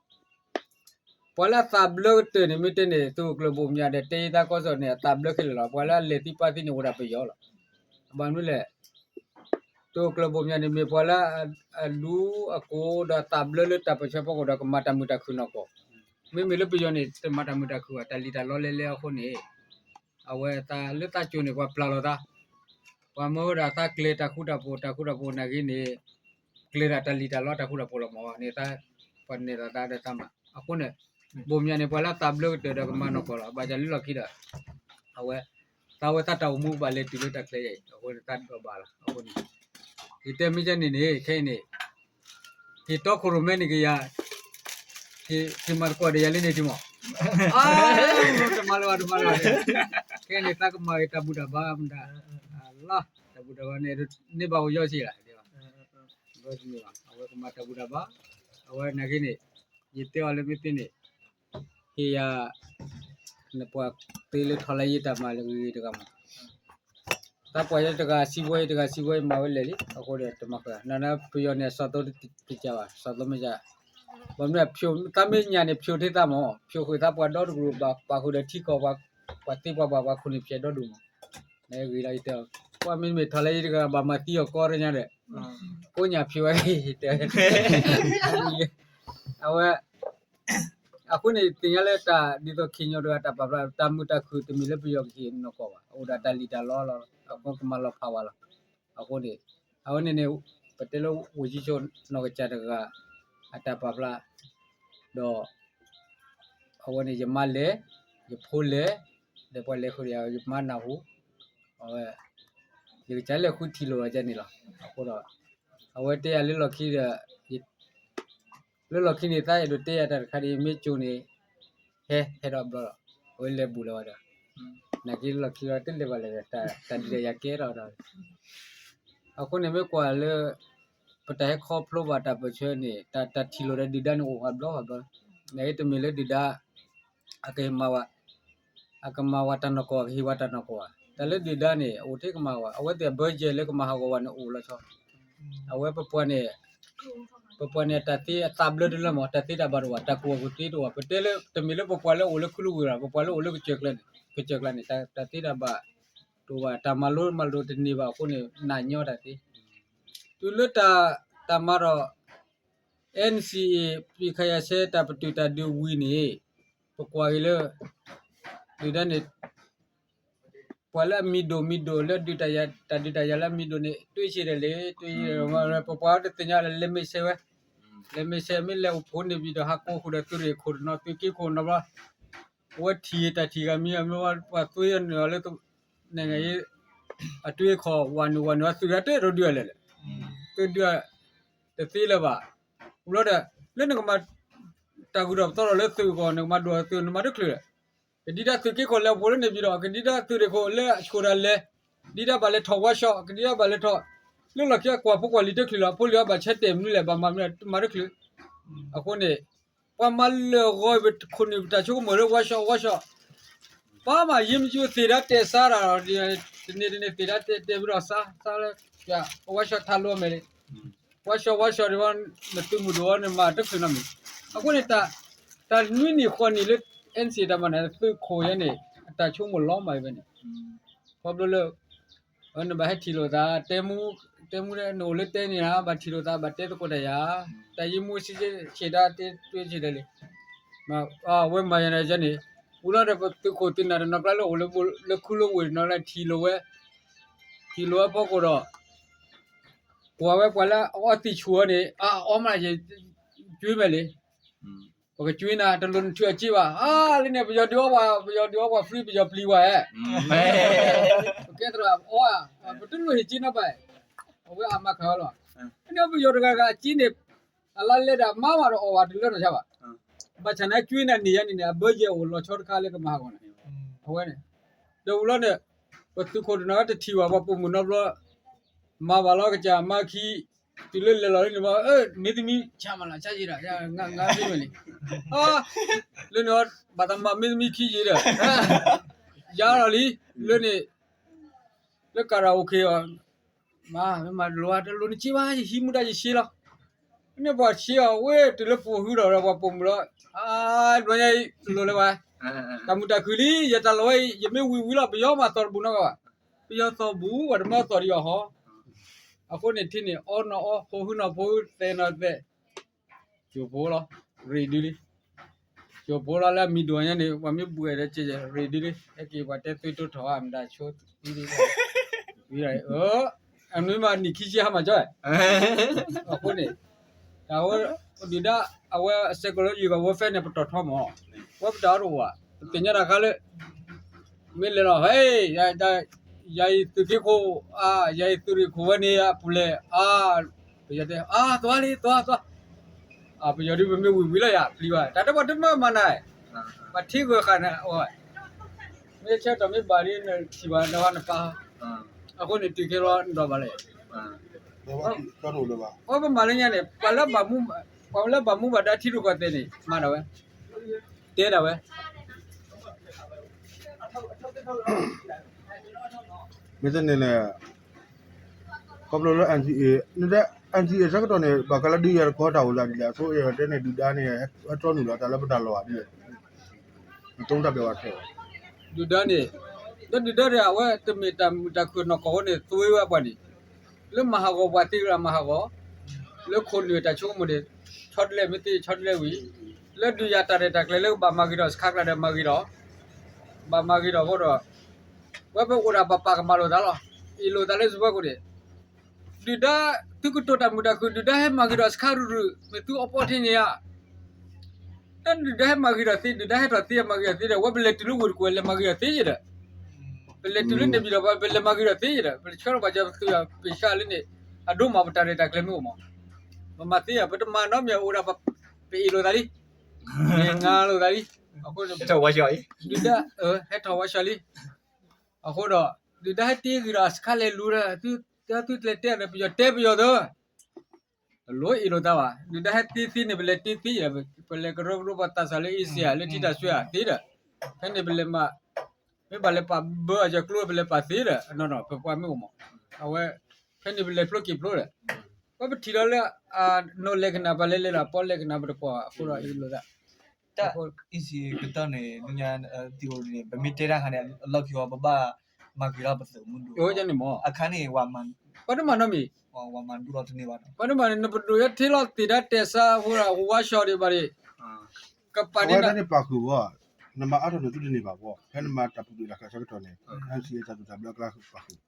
ပှၤလၢအသးဘျၢကတၢၢ်န့ၣ် မ့ၢ်တဲန့ၣ် သုးခိၣ်ကျၢၢ်ဘိၣ်မၠးဒီး တဲယံသးကီၢ်စီၣ်န့ၣ် အသးဘျၢခဲလၢာ်လီၤ. ပှၤလၢအလဲၤသံပာ်သံန့ၣ် အိၣ်ဒၣ်ပယီၤလီၤ. ဘၣ်မနုၤလဲၣ်, သုးခိၣ်ကျၢၢ်ဘိၣ်မၠးန့ၣ် မ့ၢ်ပှၤလၢအလူအကိာ်ဒီးအသးဘျၢလၢတၢ်ပၢၢ်ဆၢဖီခိၣ်ဒီး ကမၤတၢ်မုာ်တၢ်ခုၣ်နီၢ်ကီၢ်, မ့မ့ၢ်လၢပယီၤန့ၣ် တမၤတၢ်မုာ်တၢ်ခုၣ်ဘၣ်, တၢ်လံၣ်တၢ်လီလဲလဲအဃိန့ၣ် အဝဲသးလၢသးကိၤန့ၣ် ပှၤပျၢ်လီၤသး, ပှၤမၢဝဲဒၣ်သးကျဲၤတၢ်ဃူတၢ်ဖိး တၢ်ဃူတၢ်ဖိးနာ်က့န့ၣ် ကျဲၤဒၣ်တၢ်လံၣ်တၢ်လီတၢ်ဃူတၢ်ဖိးလီၤမးန့ၣ် သး ပှၤနဲၣ်လီၤသးဒီးသးမး အဃိန့ၣ် ဘိၣ်မၠးန့ၣ် ပှၤလၢအသးဘျၢကတၢၢ်ဒီးကမၤနီၢ်ကီၢ်လီၤ. ဘၣ်ဆၣ်လၢလီၢ်ခံဒီး အဝဲ သးဝဲသးတၢ်အိၣ်မူဘၣ်လဲၤတုၤလၢတၢ်ကျဲၤယဲအံၤ အဃိန့ၣ် သးဒိးဘၣ်လီၤ. အဃိန့ၣ် ယတဲမ့ၢ်ကဲန့ၣ်န့ၣ် ခဲအံၤန့ၣ် က့ၤတီခိၣ်ရိၣ်မဲန့ၣ်ကယၤ က့ၤမၤသကိးဒီးယၤလၢန့ၣ်ထံမး, တမၤလၢၤဘၣ် တမၤလၢၤဘၣ်, ခဲအံၤန့ၣ် သးကမၤဂ့ၤတၢ်ဘူၣ်တၢ်ဘါမတၤလီၤ, တၢ်ဘူၣ်တၢ်ဘါန့ၣ် န့ၢ်ဘၣ်ဝဲယီၤဆံးလီၤ, အဝဲကမၤတၢ်ဘူၣ်တၢ်ဘါ, အဝဲနာ်က့န့ၣ် ယတဲအီၤလၢမ့ၢ်သ့န့ၣ် ဟ့ၣ်ယၤ နပှၤသ့လၢထီၣ်လၢယတၢ်မၤလၢဂ့ၤဂ့ၤတဂၤမး, သးပှၢ်ယဲတဂၤစံးဝဲတဂၤစံးဝဲမၤဝဲလဲၣ်လံ, အဃိဒီးတမၤဃၢၤ, နပယီၤန့ၣ် အစီၣ်သိတကးဘၣ်, စီၣ်သိမ့ၢ်ယၤ, ဘၣ်မနုၤ သးမ့ၢ်ညၣ်န့ၣ် ဖျိးထဲသးမး, ဖျိးဃုာ်သးပှၤဒီတကလုာ် ပာ်ဃုာ်ဒီးထံကီၢ် ပှၤသ့ပှၤဘၣ် ပှၤခိၣ်နူာ်ဖျဲးဒီဒူၣ်မး, နဂ့ၤလီၤယတဲ, ပှၤမ့တမ့ၢ်ထီၣ်လၢယတဂၤ ဘၣ်မၤသံအီၤကီရညါဒီး ကိးညၣ်ဖျိးဝဲ တဲ အဝဲ အဃိန့ၣ် သ့ၣ်ညါလၢတၢ်ဒ်သိးခ့ၣ်ညီၣ်တဂၤတၢ်ပာ်ဖျါ တၢ်မုာ်တၢ်ခုၣ်တမ့ၢ်လၢပယီၤကဟ့ၣ်နီၢ်ကီၢ်ဘၣ်, အိၣ်ဒၣ်တၢ်လံၣ်တၢ်လီလီၤ, အဃိကမၤလီၤဖးဝဲလီၤ. အဃိန့ၣ် အဝဲန့ၣ်န့ၣ် ပတဲလၢဝိၢ်ကၠံဆိ နီၢ်ကစၢ်တဂၤ အတၢ်ပာ်ဖျါ ဒီး အဝဲန့ၣ် ယမါလဲၤ, ယဖိလဲၤ, ဒီးပှၤလဲၤဃုာ်ဒီးယမါနၢ်ဟူ, အဝဲ ယကစၢ်လဲၤဃုထံၣ်လိာ်အီၤန့ၣ်လီၤ. အဃိဒီး အဝဲတဲယၤလၢလီၢ်ခံဒီး လၢလီၢ်ခံန့ၣ် သးအဲၣ်ဒိးတဲယၤတၢ်တခါဒ်အံၤ မ့ၢ်ကၠိန့ၣ် ဟဲ ဟဲထီၣ်ဘျီဒီး အဝဲလဲၤဘူးလီၤဝဲဒီး နာ်က့လၢလီၢ်ခံဒီး တလဲၤဘၣ်လဲၤဒီး တၢ်ဒုးဒီးယၤကဲထီၣ်ဒီး အဃိန့ၣ်မ့ၢ်ကွၢ်လၢ ပတၢ်ဟဲခီဖျိဘၣ်တၢ်ပၢၢ်ဆၢန့ၣ် တၢ်ထံၣ်လိာ်ဒီးဒုၣ်ဒါန့ၣ်အိၣ်ဝဲဘျီဘျီ, နာ်က့တမ့ၢ်လၢဒုၣ်ဒါ အကမၤဝဲ အကမၤဝဲတၢ်နီၢ်ကီၢ် အကဟ့ၣ်ဝဲတၢ်နီၢ်ကီၢ်ဘၣ်. တၢ်လၢဒုၣ်ဒါန့ၣ် အအိၣ်ထဲကမၤဝဲ အဝဲသ့ၣ်အဘၢယဲၢ်လၢကမၤဟးဂီၤဝဲန့ၣ်အိၣ်လီၤဆီ. အဝဲပပှၤန့ၣ် ပပှၤန့ၣ် တၢ်သ့အသးဘျၢတလၢမး တၢ်သ့တၢ်ဘၣ်တအိၣ်ဘၣ် တၢ်ကူၣ်ဘၣ်ကူၣ်သ့တအိၣ်ဘၣ် ပတဲလၢ တမ့ၢ်လၢပပှၤလၢအိၣ်လၢခူလၢဝ့ၢ်ဘၣ် ပပှၤလၢအိၣ်လၢကစၢၢ်ကျါန့ၣ် ကစၢၢ်ကျါန့ၣ် တၢ်သ့တၢ်ဘၣ်တအိၣ်ဘၣ် တၢ်မၤလိမၤဒိးတန့ၢ်ဘၣ်အဃိန့ၣ် နာ်ညီတၢ်သ့ တုၤလၢတၢ် တၢ်မၤဒီး NCA ပစ်ခတ်ရပ်စဲ တၢ်ပတုာ်တၢ်ဒုးဝံၤန့ၣ် ပကွၢ်က့ၤလၢ ဒုၣ်ဒါန့ၣ် ပှၤလၢအမံၤဒိၣ်မံၤဒိၣ်လၢဒုးတၢ်ယၤ တၢ်ဒုးတၢ်ယၤလၢအမံၤဒိၣ်န့ၣ် တွ့ဆံးဒဲးလံ, တွ့ဆံးဒဲး ပပှၤတသ့ၣ်ညါလၢ လဲၤမဲာ်ဆှဲဝဲ, လဲၤမဲာ်ဆှဲမ့ၢ်လဲၤအိၣ်ဖှိၣ်န့ၣ် ဘၣ်ဒီးဟးကိးဃုာ်ဒီးသုးရ့ၣ်ခိၣ်တနီၤ သုးက့ခိၣ်နီၤဘျီ, အဝဲထံၣ်တၢ်ထံၣ်ဂၤမံၤဂၤမ့ၢ် ပှၤသွ့အနုာ်အီၤလၢ နိုင်ငံရေး အတွေးအခေါ် ဝၤနုာ်ဝၤနုာ်အီၤ သုးရ့ၣ်တၢ်ဒုးအလဲၣ်လဲၣ်, သုးဒုး တသ့လၢၤဘၣ်. ဘျီဒီး လၢနကမၤ တၢ်ဂုၤထီၣ်ပသီထီၣ်လၢသုးအဂီၢ် နကမၤဒိၣ်သုးနမၤတချုးဒီး ကဒံဒါသုးက့ခိၣ်လဲၤအိၣ်ဖှိၣ်လၢန့ၣ်ပှၤဒီး ကဒံဒါသုးရ့ၣ်ခိၣ်လၢအဆှိၣ်တၢ်လဲၤ, ဒံဒါဘၣ်လဲၤထီၣ် workshop ကဒံဒါဘၣ်လဲၤထီၣ်, လၢလီၢ်ခံအကွၢ်ဖိကွၢ်လံၤတချုးလီၤ အဖိလံၤအီၤဘၣ်ဆဲးတဲာ်မနုၤလဲၣ် ဘၣ်မၤမနုၤတမၤတချုး. အဃိန့ၣ် ပှၤမၤလၢာ်ဂီၤဝဲခိၣ်နူာ်ပတၢ်ဆိကမိၣ်လၢ workshop workshop ပှၤမၤယ့မ့ၢ်ကၠူသ့ၣ်ဒါတဲာ်ဆါတၢ်ဒီး တနံၤတနံၤသ့ၣ်ဒါတဲာ်တဲာ်ဝံၤဒီးဆါ ဆါလၢ workshop ထးလိအမဲာ်လံ workshop workshop ဒ်ဝဲ နသုးမုၢ်ဒိၣ်ဝဲန့ၣ် မၤတချုးနီတမံၤ. အဃိန့ၣ် တၢ်နွံနံၣ်ဃိးနံၣ်လၢ NCA တၢ်မၤန့ၣ် သုးခိၣ်ယဲန့ၣ် အတၢ်ဆိကမိၣ်လီၤမၢ်အံၤဝဲန့ၣ် ခီဖျိလၢ နဘၣ်ဟဲထံၣ်လိာ်သး တဲမူ တဲမူ နအိၣ်လၢတဲန့ၣ်ဧါ ဘၣ်ထံၣ်လိာ်သး ဘၣ်တဲသကိးတၢ်ယၤ တၢ်ယံမူဆံဆံးဒၣ်တဲတွဲဆံးဒၣ်လံ အဝဲမၤယၤန့ၣ်ယဲန့ၣ် ဝံၤလီၤဒီးပသုးခိၣ်သုးနၢ်တနီၤကျါလၢအိၣ်လၢ လၢခူလၢဝ့ၢ်တနီၤလၢထံၣ်လိာ်ဝဲ ထံၣ်လိာ်ဝဲဖီခိၣ်ဒီး ကွၢ်ဝဲပှၤလၢအအီသံၣ်ဆူၣ်အီၤန့ၣ် အအီမး ယကွ့မဲာ်လံ ပကကွ့နၤ တလိၣ်နထုးအစ့ဘၣ် အါ လၢန့ၣ် ပယီၤဒုးအီပှၤ ပယီၤဒုးအီပှၤ free ပယီၤပျံၤဝဲ ပကဲသရၣ်အီ ပတလိၣ်ဟ့ၣ်စ့နီတဘျီ အဝဲအမၤခးဝဲလီၤ န့ၣ်ပယီၤတဂၤဂၤအစ့န့ၣ် အလါလဲဒၣ်မါမးဒီးအီၣ်ဘၣ်တလၢနီၢ်ဆါဘၣ် ဘၣ်ဆၣ်န့ၣ်ကွ့နၤန့ၣ်ယါန့ၣ်န့ၣ် အဘၢယဲၢ်အိၣ်လီၤဆီတခါလၢကမၤဟးဂီၤန့ၣ် အဝဲန့ၣ် ဒီးဝံၤလီၤန့ၣ် ပသုးခိၣ်တနီၤတထံၣ်ဘၣ်ပှၤပိာ်မုၣ်နီတဘျီ မၤဘၣ်လီၤကစၢ်မါခံ တုၤလၢလဲၤလီၤလၢန့ၣ်ဘၣ် မ့ၢ်သမံ ဆါမးလၢဆါယံၤဒီး ငါမ့ၢ်ဝဲလံ လၢန့ၣ် ဘၣ်သးမၤမ့ၢ်သမံခံယံၤဒီး ယါလီၤလံ လၢန့ၣ် လၢ karaoke အီၤ မၤမၤတလိၣ်တလိၣ်နစ့ဘၣ် ယဟံးမူဒါယစ့လီၤ န့ၣ်ပှၤစ့အီၤဝဲတုၤလၢပှၤဟုဒီးပှၤပိာ်မုၣ်လီၤ အါ ဘျီညါအံၤတလိၣ်လၢၤဘၣ် တၢ်မုာ်တၢ်ခုၣ်လံ ယတၢ်လီၢ်ဝဲအံၤ ယမ့ၢ်ဝံၤဝံၤလီၤ ပယီၤမၤသီၣ်တဘူးနီတဂၤဘၣ် ပယီၤသီၣ်ဘူး ပှၤတမၤသီၣ်ဒံးအီၤဟီ အဃိန့ၣ်ထံန့ၣ် အီနီၢ်အီ ဖိဟုနီၢ်ဖိဟု သဲးနီၢ်သဲး ကၠိဖိလီၤ ရ့ဒုလံ ကၠိဖိလီၤ လၢအမံၤဒိၣ်ညါန့ၣ် ပှၤမ့ၢ်ဘှဲးဒီးက့ၤ ရ့ဒုလံ ဟဲက့ၤပှၤတဲသွံတိထီၣ်ဧါ မတၤဆိသွံ အမ့ၢ်မၤနံၣ်ခံဆံဟါမးကၠီ အဃိန့ၣ် တၢ်ဝဲ ဒုၣ်ဒါ အဝဲ psychological warfare န့ၣ် ပတီၢ်ထီမး ဝဲပတၢ်အီၣ်တအိၣ်ဘၣ် ပသ့ၣ်ညါတၢ်ခါလၢ မ့ၢ်လဲၤလီၤ ဟဲ ယၤအံၤသုးက့ခိၣ် အါ ယၤအံၤသုးရ့ၣ်ခိၣ်ဝဲန့ၣ် အပူၤလဲၣ် အါ ပယီၤတဲ အါ သွားလံ သွား သွား ပယီၤဒုးပမ့ၢ်ဝံၤဝံၤလီၤယၤ ပျံၤဘၣ် တၢ်တပှၤတမၢမၤနၤ ပှၤထံဂၢၢ်ဃာ်န့ၣ် အဝဲ မ့ၢ်ဆၢထီၣ်မ့ၢ်ဘၣ်ဒ်နထံၣ်ဘၣ် နဝဲနပၢ် အဃိန့ၣ်တုၤခဲလီၤနဒီးဘၣ်လဲၣ် အဝဲပမၤလၢညါန့ၣ် ပှၤလၢဘၣ်မူ ပှၤလၢဘၣ်မူဘၣ်ဒါထံရူၢ်ကီၢ်သဲးန့ၣ် မၤဒၣ်ဝဲ တဲဒၣ်ဝဲ မ့ၢ်တန့ၣ်လဲၣ် ခီဖျိလၢ NCA နတဲ NCA ဆၢကတီၢ်န့ၣ် ဘၣ်ဃးလၢဒုးယၤတခီတၢ်အိၣ်သးဒ်လဲၣ် အဆိအယတဲန့ၣ် ဒုၣ်ဒါန့ၣ် ဟဲထီနုာ်လီၤတၢ်လၢပတၢ်လီၢ်ဘၣ်ဒ်လဲၣ် နတၢ်ဘၣ်ဝဲခဲ ဒုၣ်ဒါန့ၣ် ဒီးဒုၣ်ဒါန့ၣ် အဝဲတမ့ၢ်တၢ်မုာ်တၢ်ခုၣ်နီၢ်ကီၢ်ဝဲန့ၣ် သွ့ဝဲပှၤန့ၣ် လၢမၤဟးဂီၤပှၤသ့ဂၤမၤဟးဂီၤ လၢခိၣ်နူာ်တၢ်ဆိကမိၣ်န့ၣ် ဆီတလဲမ့ၢ်သ့ဆီတလဲဝံၤ လၢဒုးယၤတၢ်ရဲၣ်တၢ်ကျဲၤလၢကဘၣ်မၤဂ့ၤဒီးစခါကျါဒီးမၤဂ့ၤဒီး ဘၣ်မၤဂ့ၤဒီးအဃိဒီး ဝဲပအိၣ်ဒၣ်ပပာ်ကမၣ်လိာ်သးလီၤ အ့ၣ်လိာ်သးလၢစပွဲခိၣ်န့ၣ် ဒုၣ်ဒါ သုကတိၤတၢ်မုာ်တၢ်ခုၣ် ဒုၣ်ဒါဟဲမၤဂ့ၤဒီးစခါရုၢ်ရုၢ် မ့ၢ်သုအီပီၣ်ထံန့ၣ်ဧါ တၢ်ဒုၣ်ဒါဟဲမၤဂ့ၤဒီးသ့ ဒုၣ်ဒါဟဲထီၣ်သ့မၤဂ့ၤဒီးသ့ဒီး ဝဲပလဲၤတုၤလၢဝ့ၢ်တကူၣ် လဲၤမၤဂ့ၤဒီးသ့ယဒီး ပလဲၤတုၤလၢန့ၣ်ပၠံၤဒီး ပလဲၤမၤဂ့ၤဒီးသ့ယဒီး ပလဲၤဆှၢထီၣ်ပှၤကၢၤပသူ ပကစၢ်လၢန့ၣ် အဒိမးပတၢ်ရဲၣ်တၢ်ကျဲၤမ့ၢ်အိၣ်မး ပမၤသ့ယါ ပတမၤနီတမံၤအိၣ်ဒၣ် ပအ့ၣ်လိာ်သးလံ ပငါလိာ်သးလံ အဃိ ဒုၣ်ဒါ ဟဲထီၣ်ဝဲဆှီလံ အဃိဒီး ဒုၣ်ဒါဟဲတ့ဂ့ၤဒီးစခါလဲၤလူၤဒီး သုတလဲၤတဲဒီးပယီၤတဲပယီၤသၢ တလိၣ်အ့ၣ်လိာ်သးဘၣ် ဒုၣ်ဒါဟဲတ့သ့န့ၣ် ပလဲၤတ့သ့ဒီး ပလဲၤကရၢကရိပှၤသးစၢ်လၢအ့စ့ယါ လၢထံတၢ်စွဲဧါသ့ဒီး ဖဲန့ၣ်ပလဲၤမၤ မ့ၢ်ဘၣ်လဲၤပာ်ဘၢအယီၤကျိ ပလဲၤပာ်သ့ဒီး အနီၢ်နီၢ် ပပှၤမ့ၢ်အိၣ်မး အဝဲ ဖဲန့ၣ်ပလဲၤဖျိက့ၤဖျိဒီး ပှၤပထံၣ်လီၤလၢ နီၢ်လဲၤကနၣ်ပှၤလဲၤလဲၤလီၤ ပီၣ်လဲၤကနၣ်ပတကွၢ်အဃိဒီးအ့ၣ်လိာ်သး တၢ် easy ကတၢၢ်န့ၣ် နညါသံအိၣ်န့ၣ် ပမ့ၢ်တဲတၢ်ခါန့ၣ် အလီၢ်ခံအီၤ ပဘၣ်မၤဂ့ၤထီၣ်ပသုးမုၢ်ဒိၣ် အခါန့ၣ် ပှၤမၤနီတမံၤ ပှၤမၤဒူလီၤတန့ၢ်ဘၣ်ဒီး ပှၤန့ၣ်ဘၣ်န့ၣ် နပဒိၣ်ယဲထ့လီၤတ့ၢ်ဒၣ်တဲာ်ဆါဖိဒၣ် ဟူဝါရှီးဒံးဘၣ်ဒံး ကပာ်န့ၣ် ပာ်ဃုာ်ဘၣ်, နမၤအါထီၣ်န့ၣ်သုတန့ၢ်ဘၣ်ဘၣ်, ဖဲနမၤတၢ်ပဒိၣ်တၢ်ဆါကတီၢ်န့ၣ်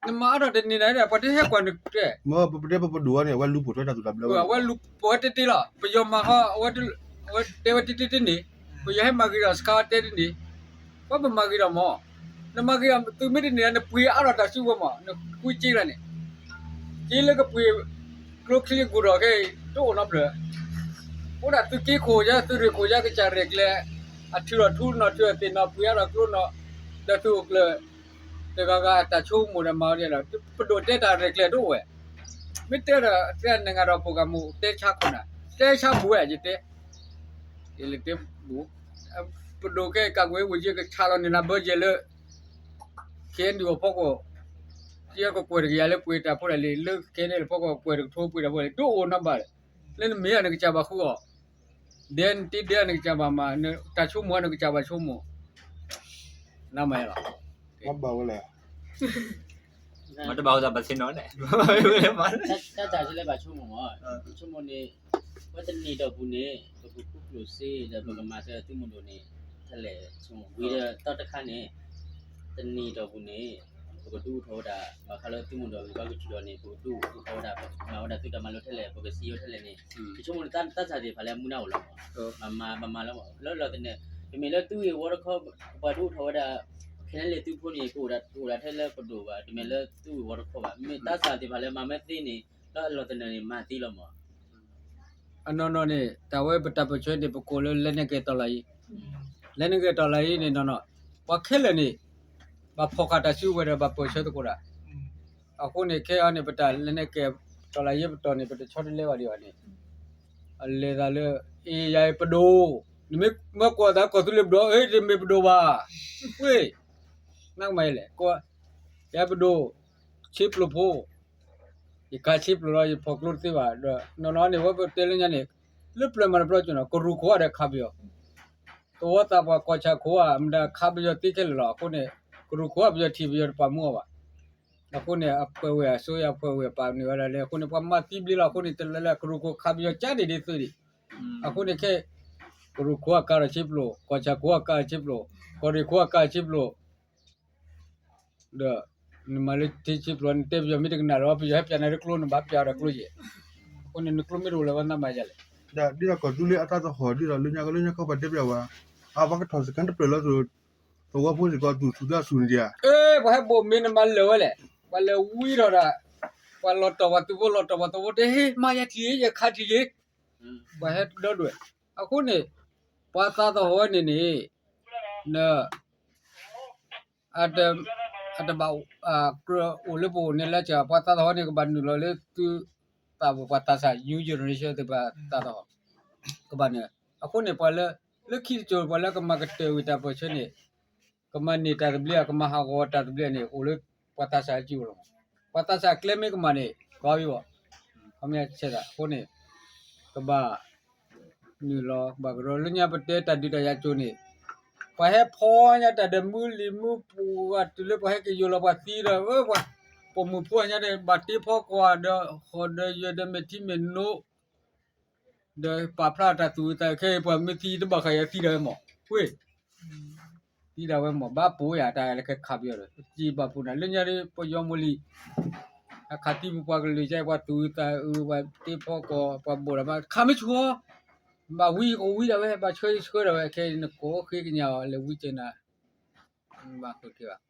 နမၤအါထီၣ်တန့ၢ်ဒၣ် ပှၤတဟဲကွၢ်နကျဲ, မ့ၢ်ပတဲပပဒိၣ်ဝဲန့ၣ် အဝဲလူၤပိာ်ထွဲတၢ်သူၣ်တၢ်ဘျၢဝဲ, အဝဲလူၤပိာ်ဝဲတ့ၢ်တ့ၢ်လီၤ, ပယီၤမၤဃီ အဝဲတဲဝဲတ့ၢ်တ့ၢ်တန့ၢ်, ပယီၤဟဲမၤဂ့ၤဒီးစခါတဲတန့ၢ်, ပှၤပမၤဂ့ၤဒီးမၢ်, နမၤဂ့ၤဒီး သုမ့ၢ်တန့ၢ်ဒီး နပှ့ၤအါထီၣ်တၢ်စုကဝဲၤမၢ်, နဃုစ့ကျါန့ၣ် က့လၢကပှ့ၤကျိချံအဂီၢ်ဒီးခဲအံၤ တအိၣ်နီတဖျၢၣ်, အိၣ်ဒၣ်သုက့ခိၣ်ယါ သုရ့ၣ်ခိၣ်ယါ ကစၢ်ရဲၣ်ကျဲၤ, အထုးထီၣ်ထူနီၢ်ထုးအသ့ၣ်နီၢ် ပှ့ၤအါထီၣ်ကျိနီၢ်, ဒီးသုအိၣ်ကျၢၤ, တဂၤဂၤအတၢ်ဆိကမိၣ်ဒီးမၤဝဲဒ်လဲၣ်, ပဒိၣ်တဲတၢ်ရဲၣ်ကျဲၤတအိၣ်ဝဲ, မ့ၢ်တဲဒီးတဲနဂၤဒီး ပှၤကမူၣ်တဲဆါခိၣ်နၢ်, တဲဆါဘူးဝဲယတဲ ယတဲဘူး, ပဒိၣ်ကဲကးကွဲးဝံၤကဆးလီၤန့ၣ် နဘၢယဲၢ်လၢ ခဲအံၤဒုးအဖီခိၣ်, ကကွဲးတကယၤလၢပှ့ၤတၢ်ဖိတၢ်လံၤ လၢ ခဲအံၤဒုးအဖီခိၣ် ကွဲးတကထိပှ့ၤတၢ်ဖိတၢ်လံၤ တအိၣ်နီဘၣ်, လၢနမ့ၢ်အနကစၢ်ဘၣ်ဃုအီၤ, ဒဲနတ့ဒဲအနကစၢ်ဘၣ်မၤ, တၢ်ဆိကမိၣ်အနကစၢ်ဘၣ်ဆိကမိၣ်, နမၤလီၤ, ဘၣ်ဝဲလဲၣ် မ့ၢ်တဘၣ်ဝဲသးဘၣ်ဆ့ၣ်နီၤန့ၣ်, တၢ်တၢ်လၢဘၣ်ဆိကမိၣ်မး, ဆိကမိၣ်န့ၣ်, ပှၤတနံၣ်တီၢ်ပူၤန့ၣ် ပကခူကျိၣ်စ့ဒီးပကမၤစၢၤသုးမုၢ်ဒိၣ်န့ၣ်, ထဲလဲၣ်ဆိကမိၣ်ဝံၤဒီးတၢ်တခါန့ၣ်, တနံၣ်တီၢ်ပူၤန့ၣ်, ပကဒုးအိၣ်ထီၣ်ဝဲဒၣ် ဘၣ်ဃးလၢသုးမုၢ်ဒိၣ်ဂ့ၢ်ဘါကဆူၣ်ဒီးန့ၣ် ပကဒုးအိၣ်ထီၣ်ဝဲဒၣ် မၤဝဲဒၣ်သုးတၢ်မၤလိထဲလဲၣ် ပကစံးဝဲထဲလဲၣ်န့ၣ်, ပဆိကမိၣ်န့ၣ် တၢ်သးသ့ၣ်တဖၣ်လၢအမူဒါအိၣ်လီၤမး, ဘၣ်မၤဘၣ်မၤလီၤမး လၢလီၤသနၢၣ်, တမ့ၢ်လၢသုးဂ့ၢ်ဝီတခီ, ပှၤဒုးအိၣ်ထီၣ်ဝဲဒၣ် ခဲန့ၣ်လၢသုးဖိန့ၣ် ကအိၣ်ဒၣ်ထဲလၢပဒိၣ်ဘၣ်, တမ့ၢ်လၢသုးဂ့ၢ်ဝီတခီဘၣ်, မ့ၢ်တၢ်သးသ့ၣ်တဖၣ်လၢမၤမ့ၢ်သ့န့ၣ်, လၢအလီၤသနၢၣ်န့ၣ် မၤသ့လီၤမး အနီၢ်နီၢ်န့ၣ် တၢ်ဝဲပတၢ်ပၢၢ်ဆၢန့ၣ် ပကိးလၢ လက်နက်ကိုင်တော်လှန်ရေး, လက်နက်ကိုင်တော်လှန်ရေးန့ၣ်နီၢ်နီၢ်, ပှၤခဲလၢာ်န့ၣ် ဘၣ်ဖီၣ်ဃာ်တၢ်စုကဝဲၤဒီးဘၣ်ပၢၢ်ဆၢသကိးတၢ်, အဃိန့ၣ် ခဲအံၤန့ၣ် ပတၢ် လက်နက်ကိုင်တော်လှန်ရေး ပတီၢ်န့ၣ် ပတဆီတလဲဘၣ်ဒံးဘၣ်န့ၣ်, အလဲၤသးလၢ အ့ ယၤအံၤပဒိၣ်, နမ့ၢ်မၢကွၢ်သးကီၢ်သူလ့ၤပဒိၣ် အ့ တမ့ၢ်ပဒိၣ်ဘၣ်, ဝ့ၢ်, နကမၤယလဲၣ်, ယၤပဒိၣ်, ဆ့ပျိၢ်ဖိ ယကါဆ့ပျိၢ်လီၤ ယဖီၣ်ကျိတသ့ဘၣ်ဒီး နီၢ်နီၢ်န့ၣ် ဝဲပတဲလၢညါန့ၣ်, လၢပျၢၤမၤတဘျီကၠိနီၤ ကရူၢ်ခိၣ်အဒီးခးပယီၤ, သဝီသးပှၢ်ကီၢ်ဆၣ်ခိၣ်ဧါ မတၤခးပယီၤသ့ခဲလၢာ်လီၤ. အဃိန့ၣ် ကရူၢ်ခိၣ်အပယီၤထံၣ်ပယီၤတပာ်မူအီၤဘၣ်. အဃိန့ၣ် အပှဲၤဝဲၢ်အစိုးရ ပှဲၤဝဲၢ်ပာ်နုာ်ဝဲဒၣ်လၢ အဃိန့ၣ် ပှၤမၤသံဘျ့လီၤ. အဃိန့ၣ် တလဲၤလၢကရူၢ်ခိၣ်ခးပယီၤကၠါဒံးဒ်သိးဒံး, အဃိန့ၣ်ခဲ ကရူၢ်ခိၣ်အကါဒီးဆ့ပျိၢ်, ကီၢ်ဆၣ်ခိၣ်အကါဆ့ပျိၢ်, ကီၢ်ရ့ၣ်ခိၣ်အကါဆ့ပျိၢ် ဒီး နမၤလၢထံဆ့ပျိၢ် နတဲပယီၤမ့ၢ်တကနၣ်ဒီး ပယီၤဟဲပၠးနၤလၢကျိ နဘၣ်ပၠးဒီးကျိယဲၢ်. အဃိန့ၣ် နကျိမ့ၢ်တအိၣ်လၢၤဘၣ် နမၤယလဲၣ်. ဒ်သိးကီၢ်သူလ့ၤအတၢ်သဟီၣ်ဒ်သိးလၢညါကလၢညါခီပှၤတဲပျးဝဲ, အဝဲကထီၣ်စခါတဖျၢၣ်လၢ သဝီဖိစ့ၢ်ကီးသူၣ်သူၣ်သးစူၤန့ၣ်ဒံးဧါ. အဲ ပှၤဟဲဘိၣ်မ့ၢ်နမၤလၢာ်ဝဲလဲၣ်. ပှၤလဲၤဝံထီၣ်ဒၣ်, ပှၤလီၤတီၢ် ပှၤသုးဖိလီၤတီၢ် ပှၤသဝီတဲ ဟ့ၣ် မၤယၤထံၣ် ယခးထံၣ်က့ၤ, ပှၤဟဲဒိဒွဲၣ်. အဃိန့ၣ် ပှၤသးသဟီၣ်ဝဲန့ၣ်န့ၣ် န အတဘၣ်ကြၢးအိၣ်လၢပအိၣ်န့ၣ်လၢက ပှၤသးသဟီၣ်န့ၣ် ကဘၣ်နုာ်လီၤလၢသုသးပူၤ ပှၤသးစၢ် new generation သ့ၣ်တဖၣ်သးသဟီၣ် ကဘၣ်န့ၣ်. အဃိန့ၣ် ပှၤလၢ လၢခံတစိၤ ပှၤလၢကမၤကတၢၢ်ဝံၤတၢ်ပၢၢ်ဆၢန့ၣ် ကမၤန့ၢ်တၢ်သဘျ့ ကမၤဟးဂီၤတၢ်သဘျ့န့ၣ် အိၣ်လၢပှၤသးစၢ်စုပူၤလီၤ. ပှၤသးစၢ်ကျဲမ့ၢ်ကမၣ်န့ၣ် ကီဘၣ်. ခီမ့ၢ်ဆဲးသးအဃိန့ၣ် ကဘၣ် နုာ်လီၤဘၣ်ကရၢလၢညါပတဲတၢ်ဒုးတၢ်ယၤကၠိန့ၣ် ပှၤဟဲဖီညါတၢ်ဒီးမုၢ်လံၤမုၢ်ပှၢ်တုၤလၢပှၤဟဲက့ၤယိာ်လီၤပှၤသံဒီး ပှၤပိာ်မုၣ်ဖိညါဒီး ဘၣ်တ့ဖီကွၢ်ဒီး ဃီၤဒီးယၢၤဒီးမဲာ်ထံမဲာ်နိ ဒီးပာ်ဖျါတၢ်သူၣ်ဝံသးအုး ခဲအံၤပှၤမ့ၢ်သံတဘၣ်ဃးယၤသံဒၣ်ဝဲမး ဝ့ၢ် သံဒၣ်ဝဲမး ဘၣ်ပိာ်ယၤတၢ်လၢခဲခးပယီၤဒီး က့ၤဘၣ်ပူၤနၤ လၢညါဒီး ပယီၤမိၢ်လံၤ အခးသံပပှၤကလုာ်ကဲ ပှၤသူၣ်ဝံသးအုး ပှၤတ့ဖီကွၢ် ပှၤဘိၣ်ဒၣ်ဘၣ် ခးမ့ၢ်ဆူၣ်အီၤ ဘၣ်ဝံကဝံဒၣ်ဝဲ ဘၣ်ဆှၢဆှၢဒၣ်ဝဲ ခဲအံၤနကိးဃ့ကညးအီၤ လဲၤဝံက့ၤနၤ ဘၣ်ဃုာ်က့ၤဘၣ်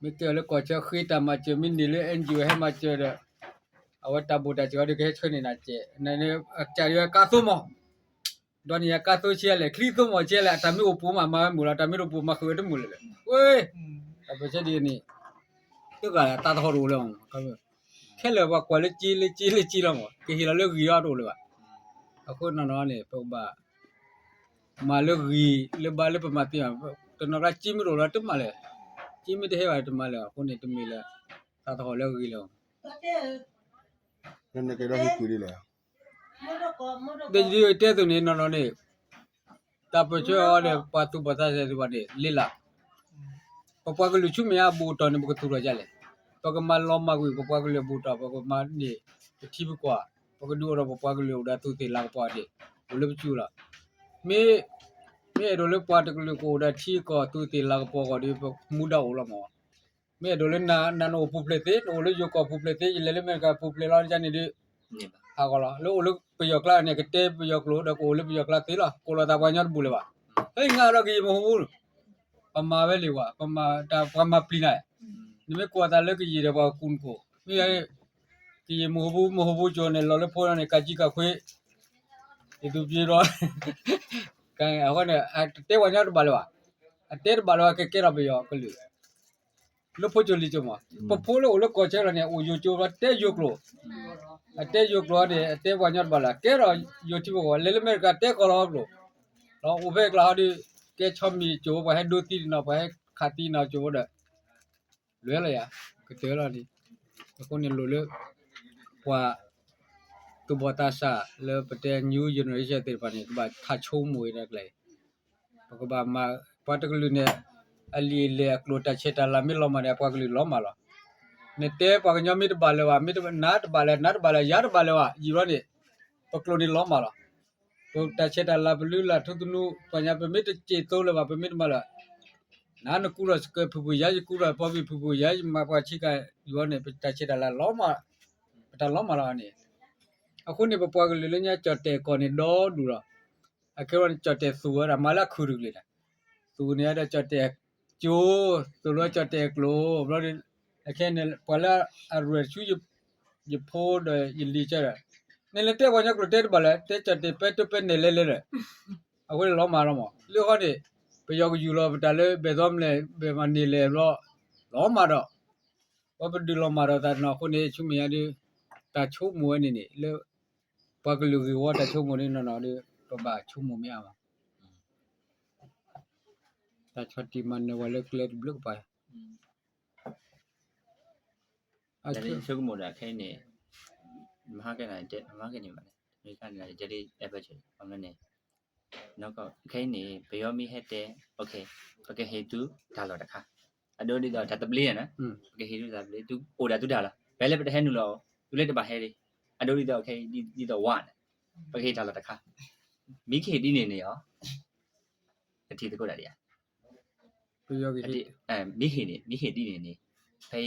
မ့ၢ်ကဲအီၤလၢကီၢ်ဆၢဃ့တၢ်မၤစၢၤ မ့ၢ်န့ၢ်လၢ NGO ဟဲမၤစၢၤဒီး အဝဲတၢ်ဘိၣ်တၢ်စၢၤအီၤဒီး ကဟဲဆှၢန့ၢ်နၤစဲး နကစၢ်ဒ်ဝဲကါသိမး ဒီးန့ၣ်ယကါသိဆံးလဲၣ် ချံသိမးဆံးလဲၣ် အတၢ်မ့ၢ်အိၣ်ပူၤမး မၤဝဲမုာ်လီၤ တၢ်မ့ၢ်တအိၣ်ပူၤ မၤဃုာ်ဝဲတမုာ်လၢၤလၢၤ ဝ့ၢ် တၢ်ပၢၢ်ဆၢဒ်န့ၣ် တဂၤသးသဟီၣ်တအိၣ်လၢၤ ခဲလၢာ်ပှၤကွၢ်လၢက့လၢက့လၢက့လီၤမး ကဟ့ၣ်လီၤလၢဂံၢ်အီၤတအိၣ်လၢၤဘၣ် အဃိနီၢ်နီၢ်န့ၣ် ပကဘၣ် မၤလၢဂံၢ်လၢဘါလၢပမၤသ့မး တနီၤကျါက့မ့ၢ်တအိၣ်လၢၤတမၤလၢၤ က့မ့ၢ်တဟဲဘၣ်တမၤလၢၤ အဃိန့ၣ် တမ့ၢ်လၢ သးသဟီၣ်လၢဂံၢ်လၢၤ နကဲဒီးဟ့ၣ်ကွံာ်ဒ်လဲၣ် ဒ်ယတဲသိးန့ၣ်နီၢ်နီၢ်န့ၣ် တၢ်ပၢၢ်ဆၢအီၤဒီး ပှၤသူၣ်ဘီၣ်သးစၢ်သ့ၣ်တဖၣ်န့ၣ် လ့လး ပပှၤကလုာ်ဆူမဲာ်ညါအဘူးအတီၢ်န့ၣ် ပကသူၣ်ထီၣ်ဒ်လဲၣ်. ပ ပကမၤလီၤမၢ်ကွံာ်ပပှၤကလုာ်အဘူၣ်တီၢ်, ပကမၤန့ၢ်ပထံပကီၢ်, ပကဒုးအိၣ်ထီၣ်ပပှၤကလုာ်အိၣ်ဒီးသူးသ့ၣ်လၤကပီၤန့ၣ် အိၣ်လၢပစုလီၤ. မ့ၢ် မ့ၢ်အဲၣ်ဒိးလၢပှၤတကလုာ်ကအိၣ်ဒီးထံကီၢ်သူးသ့ၣ်လၤကပီၤအဂီၢ်ဒီး ပမူဒါအိၣ်လီၤမး. မ့ၢ်အဲၣ်ဒိးလၢနၤ နအိၣ်ပူၤဖျဲးသ့, နအိၣ်လၢယိၤကီၢ်ပူၤဖျဲးသ့, ယလဲၤလၢအမဲရကၤပူၤဖျဲးလီၤန့ၣ်ဒီး ဟးဂီၤလီၤ. လၢအိၣ်လၢပယီၤကျါန့ၣ် ကတဲပယီၤကျိာ်ဒီးကအိၣ်လၢပယီၤကျါသ့လီၤ. ကိးလီၤသးပှၤကညီတဘူၣ်လၢၤဘၣ်. ဟဲ ယငါဒီးကယံာ်မုၢ်ဟူဘူၣ်, ပမၤဝဲလံဝဲ, ပှၤမၤပျံၤနၤ, နမ့ၢ်ကိးသးလၢကယံာ်ဒီးပှၤကူၣ်နကိၣ်, မ့ၢ် ကယံာ်မုၢ်ဟူဘူၣ် မုၢ်ဟူဘူၣ်ကၠိန့ၣ် လီၤလၢဖိန့ၣ် ကးကံကးခွ့, ယသူပျ့ဒီး အဃိန့ၣ် အတဲပှၤကညီတဘၣ်လၢၤဘၣ်. အတဲတဘၣ်လၢၤဘၣ် ကကဲထီၣ်ပယီၤကလုာ် လၢဖိကၠိလံကၠိမး. ပဖိလၢအိၣ်လၢကီၢ်ဆၢလီၤန့ၣ် အိၣ်ယိၤကၠိ တဲယိၤကျိာ်, အတဲယိၤကျိာ်န့ၣ် အတဲပှၤကညီတဘၣ်လၢၤ, ကဲထီၣ်ယိၤထံဖိကီၢ်ဖိ, လဲၤလၢအမဲရကၤ တဲကီၢ်လီၤကျိာ်, ဒီးအိၣ်ဖဲအကျါဟီဒီး ကဲဆီမံၤကၠိ ပှၤဟဲဒိသံတနီၤ ပှၤဟဲခးသံနီၤကၠိဒီး လွဲလီၤယၤ, ကတၢၢ်လီၤန့ၣ်. အဃိန့ၣ်လိၣ်လၢ ပှၤ သူၣ်ဘီၣ်သးစၢ်လၢပတဲ new generation သ့ၣ်တဖၣ်န့ၣ် ကဘၣ်ထးဆိကမိၣ်ဝဲဒၣ်ကျဲအံၤ, ပကဘၣ်မၤ ပှၤတကလုာ်န့ၣ် အလံာ်အလဲၢ်အကျိာ်တၢ်ဆဲးတၢ်လၤမ့ၢ်လီၤမၢ်န့ၣ် ပှၤကလုာ်လီၤမၢ်လီၤ. နတဲပှၤကညီမ့ၢ်တဘၣ်လၢၤဘၣ်, မ့ၢ်နၤတဘၣ်လၢၤ နၤတဘၣ်လၢၤ ယၤတဘၣ်လၢၤဘၣ် ယံာ်ဘျီန့ၣ် ပကျိာ်န့ၣ်လီၤမၢ်လီၤ. ပတၢ်ဆဲးတၢ်လၤ ပလုၢ်လၢ်ထူသနူ ပှၤညါ ပမ့ၢ်တစံးသိလၢၤဘၣ် ပမ့ၢ်တမၤလၢၤ နၤနကူဒီးစကဲးဖုၣ်ဖုၣ် ယၤယကူဒီးပီၣ်ဘံၣ်ဖုၣ်ဖုၣ် ယၤယမၤပှၤဆံးကၤယီၤန့ၣ် ပတၢ်ဆဲးတၢ်လၤလီၤမၢ်, ပတၢ်လီၤမၢ်လီၤန့ၣ်. အဃိန့ၣ် ပပှၤကလုာ်လၢညါ ကၠီၣ်တဲၣ်ကီၢ်န့ၣ်ဒီဒူၣ်လီၤ. အခဲအံၤန့ၣ် ကၠီၣ်တဲၣ်သူၣ်ဝဲဒၣ် မၤလၢအခုၣ်တကလုာ်န့ၣ်, သူၣ်န့ၣ်ဒီးကၠီၣ်တဲၣ်ကၠိ, သူၣ်လၢကၠီၣ်တဲၣ်ကျိာ်, ဘျီဒီး အခဲအံၤန့ၣ် ပှၤလၢအရဲၣ်ဆူ ယဖိဒီးယလံၤကၢဒီး နလဲၤတဲပှၤကညီကျိာ်တဲတဘၣ်လၢၤ တဲကၠီၣ်တဲၣ်ပဲတိပဲနဲၣ်လဲလဲလၢၤ. အဃိန့ၣ်လီၤမၢ်လီၤမၢ်. လၢဃီန့ၣ် ပယီၤကယူၢ်လီၤပတၢ်လၢ ဘဲၣ်သီမလဲၣ် ဘဲၣ်မၤန့ၢ်လဲၣ်ဘျီ လီၤမၢ်ဒီး ပှၤပဒုးလီၤမၢ်ဒီးသးတနီၤအဃိန့ၣ် ဆူမဲာ်ညါဒီး တၢ်ဆိကမိၣ်ဝဲန့ၣ်န့ၣ် လၢ ပှၤကလုာ်ဂ့ၢ်ဝီတၢ်ဆိကမိၣ်န့ၣ်နီၢ်နီၢ်ဒီး ပဘၣ်ဆိကမိၣ်မ့ၢ်အါမး. တၢ်ဆီၣ်တံၢ်မၤနၢၤဝဲလၢကျဲတဘျုးကပၤ ဆိကမိၣ်ဒီးခဲအံၤန့ၣ် မဟါကဲန့ၣ် မဟါကဲန့ၣ်ဘၣ်န့ၣ် တမ့ၢ်ခါန့ၣ် ယတဲဒ်အဲၣ်ဘၢၣ်စၢၤန့ၣ် ခဲအံၤန့ၣ် ပယီၤမ့ၢ်ဟဲတဲ ပကဟ့ၣ်သုတၢ်လီၢ်တခါ အဒိဒ်သိးတၢ်သဘျ့န့ၣ် ပကဟ့ၣ်သုတၢ်သဘျ့ သုအိၣ်ဒၣ်သုတၢ်လီၢ် ဖဲလၢပတဟဲနုာ်လီၤ သုလၢတဘၣ်ဟဲဒံး အဒိဒ်သိးခဲအံၤဒ်သိးဝါန့ၣ် ပကဟ့ၣ်တၢ်လီၢ်တခါ မ့ၢ်ကဟ့ၣ်ဒ်န့ၣ်န့ၣ်အီၤ ကထံၣ်သကိးတၢ်ဒံးဧါ မ့ၢ်ဟ့ၣ်န့ၣ် မ့ၢ်ဟ့ၣ်ဒ်န့ၣ်န့ၣ် ဖဲ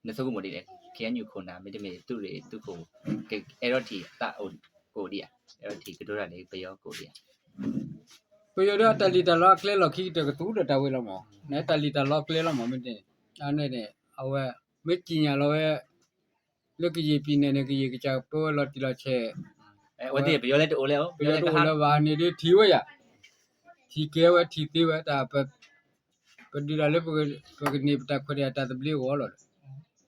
နဆိကမိၣ်ဒ်လဲၣ် ခ့ၣ်အဲၣ်ယူၣ်ခိၣ်နၢ် မ့တမ့ၢ်သုးရ့ၣ်သုးခိၣ် ကအဲၣ်ဒိးထံၣ်အသးအိၣ်ကအိၣ်ဒံးဧါ အဲၣ်ဒိးထံၣ်ကတိၤတၢ်န့ၣ် ပယီၤကအိၣ်ဒံးဧါ ပယီၤဒီးအတၢ်လံၣ်တၢ်လီအကျဲလီၢ်ခံကတၢၢ်ကသူဒီးတၢ်ဝဲလီၤမး နတၢ်လံၣ်တၢ်လီအကျဲလီၤမး မ့ၢ်န့ၣ် အဝဲ မ့ၢ်ကံၣ်ညါလီၤဝဲ လၢကယံာ်ပံၤနဲၣ်န့ၣ် ကယံာ်ကစၢ်ပၢဝဲလီၤတံၢ်လီၤဆဲး ပယီၤတအိၣ်လၢၤ ပယီၤတအိၣ်လၢၤဘၣ်န့ၣ်ဒီးထံၣ်ဝဲယၤ ထံၣ်ကဲဝဲထံၣ်သ့ဝဲတၢ် ပဒုးတၢ်လၢ ပကန့ၢ်ပတၢ်ခွဲးတၢ်ယာ်တၢ်သဘျ့အဂီၢ်လီ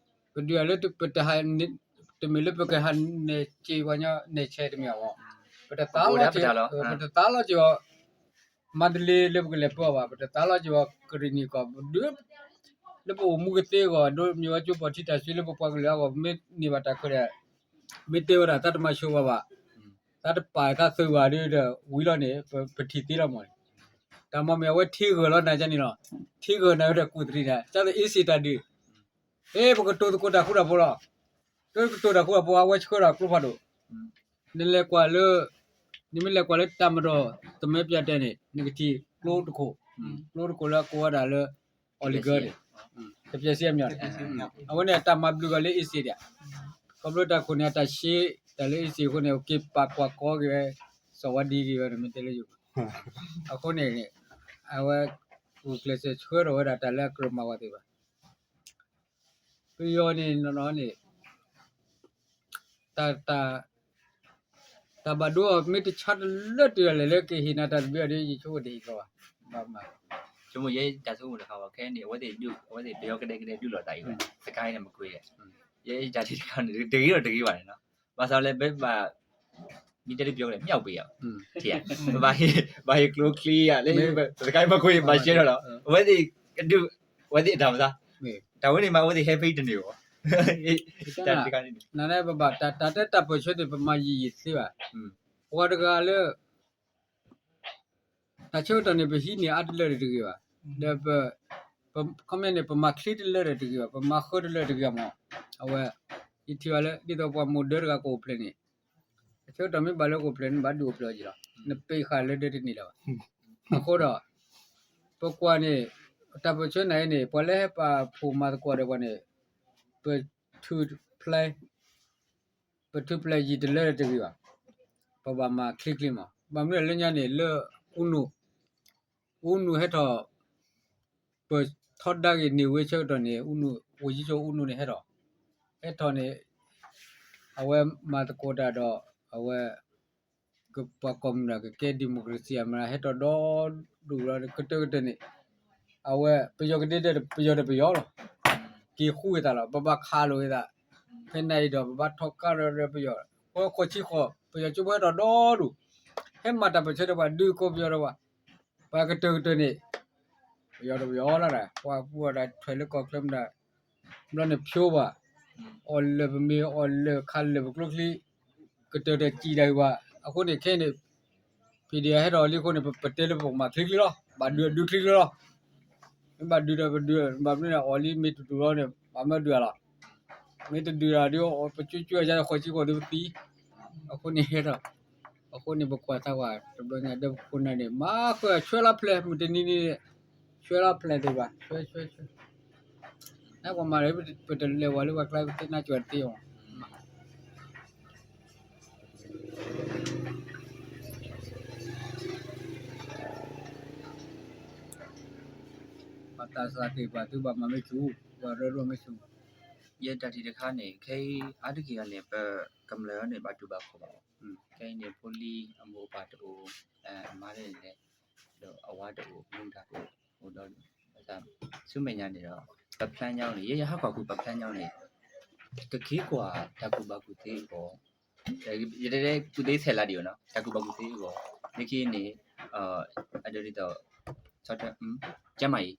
ၤ. ပဒုးတၢ်လၢ တမ့ၢ်လၢပကဟးနဲၣ်စ့ပှၤညီ နဲၣ်ဆဲးတမ့ၢ်အဂီၢ် ပတသးလီၤစ့ၢ် ပတသးလီၤစ့ၢ်အီၤ မၤတလ့လၢပကလဲၤပၢအီၤဘၣ် ပတသးလီၤစ့ၢ်အီၤ ကရံၣ်နံၣ်ကီၢ် ပဒုး လၢပအိၣ်မူကသ့အဂီၢ် ဒိးမ့ၢ်ဝဲကၠိပီၢ်ထံတၢ်ဆှ့လၢပပှၤကလုာ်အဂီၢ် ပမ့ၢ်န့ၢ်ဘၣ်တၢ်ခွဲးတၢ်ယာ် မ့ၢ်တဲဝဲဒၣ် သးတမၤဆိၣ်ဘၣ်ဘၣ် သးတပာ်သးသုးဘၣ်ဒီး ဝံၤလီၤန့ၣ် ပထံၣ်သ့လီၤမးန့ၣ် တၢ်မၤမ့ၢ်အဝဲထံဂၢၢ်လီၤနၤကန့ၣ်လီၤ ထံဂၢၢ်နၤဝဲဒီးကူၣ်သရံၣ်နၤ ကၢ်သအ့စ့ၣ်တၢ်ဒုး ဟ့ၣ် ပကတိၤသကိးတၢ်ဃူတၢ်ဖိးလီၤ တိၤကတိၤတၢ်ဃူတၢ်ဖိး အဝဲဆှၢဒီးကျိဖးဒိၣ် နလဲၤကွၢ်လၢ နမ့ၢ်လဲၤကွၢ်လၢတၢ်မၤဒီး သမၢပၠးတဲန့ၣ် နကထံၣ်ကျိတခိၣ် ကျိတခိၣ်လၢအကိးဝဲဒၣ်လၢ Oliger န့ၣ် တပျဲၢ်စ့အမံၤန့ၣ် အဝဲန့ၣ် အတၢ်မၤဘျုးဂၤလၢအ့စ့ၣ်ဒၣ် ခီဖျိတၢ်ခိၣ်န့ၣ် အတၢ်ရှဲတၢ်လၢအ့စ့ၣ်အဃိန့ၣ် က့ၤပာ်ကွၢ်ကီက့ၤဝဲ စီၤဝါဒံက့ၤဝဲန့ၣ် မ့ၢ်တဲလၢယိၤ အဃိန့ၣ် အဝဲ ဂုာ်ကျဲးစၢးဆှၢထီၣ်ဝဲဒၣ်တၢ်လၢအကြၢးမၤဝဲသ့ၣ်ဘၣ် ပယီၤန့ၣ်နီၢ်နီၢ်န့ၣ် တၢ် တၢ် တၢ်ဘၣ်ဒိအီၤ မ့ၢ်တဆါတလၢတလၢ်လဲၣ်လၢကဟ့ၣ်နၤတၢ်သဘျ့အီၤဒီး ယဆိကမိၣ်တဟ့ၣ်ကီးဘၣ် ဘၣ်မး ဆိကမိၣ်ယဲတၢ်ဆိကမိၣ်တခါဘၣ် ခဲအံၤန့ၣ် အဝဲသ့ၣ်ဒုး အဝဲသ့ၣ်ပယီၤကဒဲကဒဲဒုးလိာ်သးအံၤဝဲ စကဲန့ၣ်မကွ့ၤ ယဲတၢ်ထံၣ်တခါန့ၣ် တဂ့ၤဒီးတဂ့ၤဘၣ်န့ၣ်နီၤ ဘၣ်ဆၣ်လၢဘၣ် မ့ၢ်တဲဒုးပယီၤကဒဲ မျှဝ်ပ့ၤ ထံၣ်ဧါ ဘၣ်ဟ့ၣ်ကျိချံဧါ လၢ စကဲမကွ့ၤ ဘၣ်ရှဲထီၣ်လီၤ အဝဲသ့ၣ်ကဒုး အဝဲသ့ၣ်အတၢ်မၤသး တၢ်ဝဲန့ၣ်မး အဝဲသ့ၣ်ဟဲဖဲအံၤတန့ၢ်ဘၣ် တခါန့ၣ် နဘၣ် တၢ် တၢ်တဲတၢ်ပၢၢ်ဆၢန့ၣ် ပမၤယံာ်ယံာ်သ့ဘၣ် ပှၤတဂၤလၢ တၢ်ဆၢကတီၢ်န့ၣ် ပဟံးန့ၢ်အါတလၢတဂ့ၤဘၣ် ဒီးပ ခီမ့ၢ်န့ၣ် ပမၤချ့တလၢဒီးတဂ့ၤဘၣ်, ပမၤဃၢတလၢတဂ့ၤမး, အဝဲ ယထံၣ်ဘၣ်လၢ ဒ်သိးပှၤမိၢ်ဒၢတဂၤကအိၣ်ဖျဲၣ်န့ၣ်, အဆၢကတီၢ်မ့ၢ်ဘၣ်လၢကအိၣ်ဖျဲၣ်န့ၣ် ဘၣ်ဒုးအိၣ်ဖျဲၣ်အီၤက့ၤလီၤ, နပ့ၤဃာ်လၢဒၢတန့ၢ်လၢၤဘၣ်. အဃိဒီး ပကွၢ်န့ၣ် တၢ်ပၢၢ်ဆၢနၤအံၤန့ၣ် ပှၤလၢဟဲပာ်ဖှိၣ်မၤသကိးဒီးပှၤန့ၣ် ပထုးဖျဲး ပထုးဖျဲးယံာ်တလၢတဂ့ၤဘၣ်, ပဘၣ်မၤချ့ချ့မး. ဘၣ်မနုၤလၢညါန့ၣ် လၢ ဦးနု ဦးနု ဟဲထီၣ် ပထီဒါက့ၤန့ၢ်ဝဲဆၢကတီၢ်န့ၣ် ဦးနု အိၣ်ယံၤကၠိ ဦးနု န့ၣ် ဟဲထီၣ်, ဟဲထီၣ်န့ၣ် အဝဲမၤသကိးတၢ်ဒီး အဝဲ ပှၤကိးမုၢ်နၤကကဲ democracy အမရၤ ဟဲထီၣ်ဒီဒူၣ်လီၤ ကတၢၢ်ကတၢၢ်န့ၣ် အဝဲပယီၤကဒဲဒဲ ပယီၤဒီးပယီၤလီၤ. က့ၤဃူဝဲသးလီၤ, ပဘၣ်ခးလိာ်ဝဲသး, ဖဲနၤအံၤဒီး ပဘၣ်ထီၣ်ကါဒီးပယီၤ, ဃိဃိးဆံဃိး ပယီၤကၠိဖိဟဲထီၣ်ဒီဒူၣ်, ဟဲမၤတၢ်ပၢၢ်ဆၢဒီးပှၤ ဒုးကိးပယီၤဒီးပှၤ, ပှၤကတၢၢ်ကတၢၢ်န့ၣ် ပယီၤဒီးပယီၤလီၤဒၣ်, ပှၤပူၤအီၤဒီးထွဲးလၢကီၢ်ချၢမတၤ, ဘျီန့ၣ်ဖျိဘၣ်, အီၣ်လၢာ်ပမ့ၤ အီၣ်လၢာ်ခးလၢာ်ပကျိချံ, ကတၢၢ်တစံၣ်တၢ်ဂ့ၤဘၣ်. အဃိန့ၣ်ခဲအံၤန့ၣ် PDF ဟဲထီၣ်လံအဃိန့ၣ် ပတဲလၢပကမၤချ့ချ့လီၤ, ဘၣ်ဒုးဒုးချ့ချ့လီၤ. မ့ၢ်ဘၣ်ဒုးဒီးပဒုး, ဘၣ်မနုၤန့ၣ် အီၣ်လံမ့ၢ်တူၢ်တူၢ်လီၤန့ၣ် ဘၣ်မၢဒုးအလီၤ. မ့ၢ်တဒုးဒီးဒုး ပကၠိကၠိယါဃိးဆံဃိးဒုးပသံ, အဃိန့ၣ်ဟဲထီၣ်, အဃိန့ၣ်ပကွၢ်သးဝဲ တဘျီညါဒီးပခိၣ်နၢ်န့ၣ် မၤဃၢၤဆွဲလီၤဖျဲး မုၢ်တနံၤန့ၣ် ဆွဲလီၤဖျဲးဒံးဘၣ်, ဆွဲဆွဲဆွဲ, နပှၤမၤလၢ ပတလဲၤဝဲလၢပှၤကျါ ပသ့ၣ်နၢ်ကၠီၤတသ့အီၤ ပှၤသးစၢ်သ့ၣ်ပှၤသုဘၣ်မၤမ့ၢ်ဆူၣ်, ပှၤရၢရိၣ်မ့ၢ်ဆူၣ်, ယတၢ်ထံၣ်တခါန့ၣ် ခဲအံၤအါတက့ၢ်အံၤန့ၣ် ပကမျၢၢ်အံၤန့ၣ် ဘၣ်တူၢ်ဘၣ်ခီၣ်ဘၣ်, ခဲအံၤန့ၣ် ဖိလံၤအမိၢ်အပၢ်တအိၣ်, အမါန့ၣ်လဲၣ်, ဒီးအဝၤတအိၣ် မုၢ်တၢ်တအိၣ်, အိၣ်ဒီး ဆူမဲာ်ညါန့ၣ်ဒီး ပ plan ညါန့ၣ် ယဲယဟးကွၢ်ကွံာ်ပ plan ညါန့ၣ် ကက့ၤကွၢ်တၢ်ကူၣ်ဘၣ်ကူၣ်သ့အဂီၢ်, ယတဲကူၣ်သ့ဆဲးလၢဒံးအီၤနီၤ, တၢ်ကူၣ်ဘၣ်ကူၣ်သ့အဂီၢ်, လၢခံန့ၣ် အဒိဒ်သိး ကျန်းမာရေး,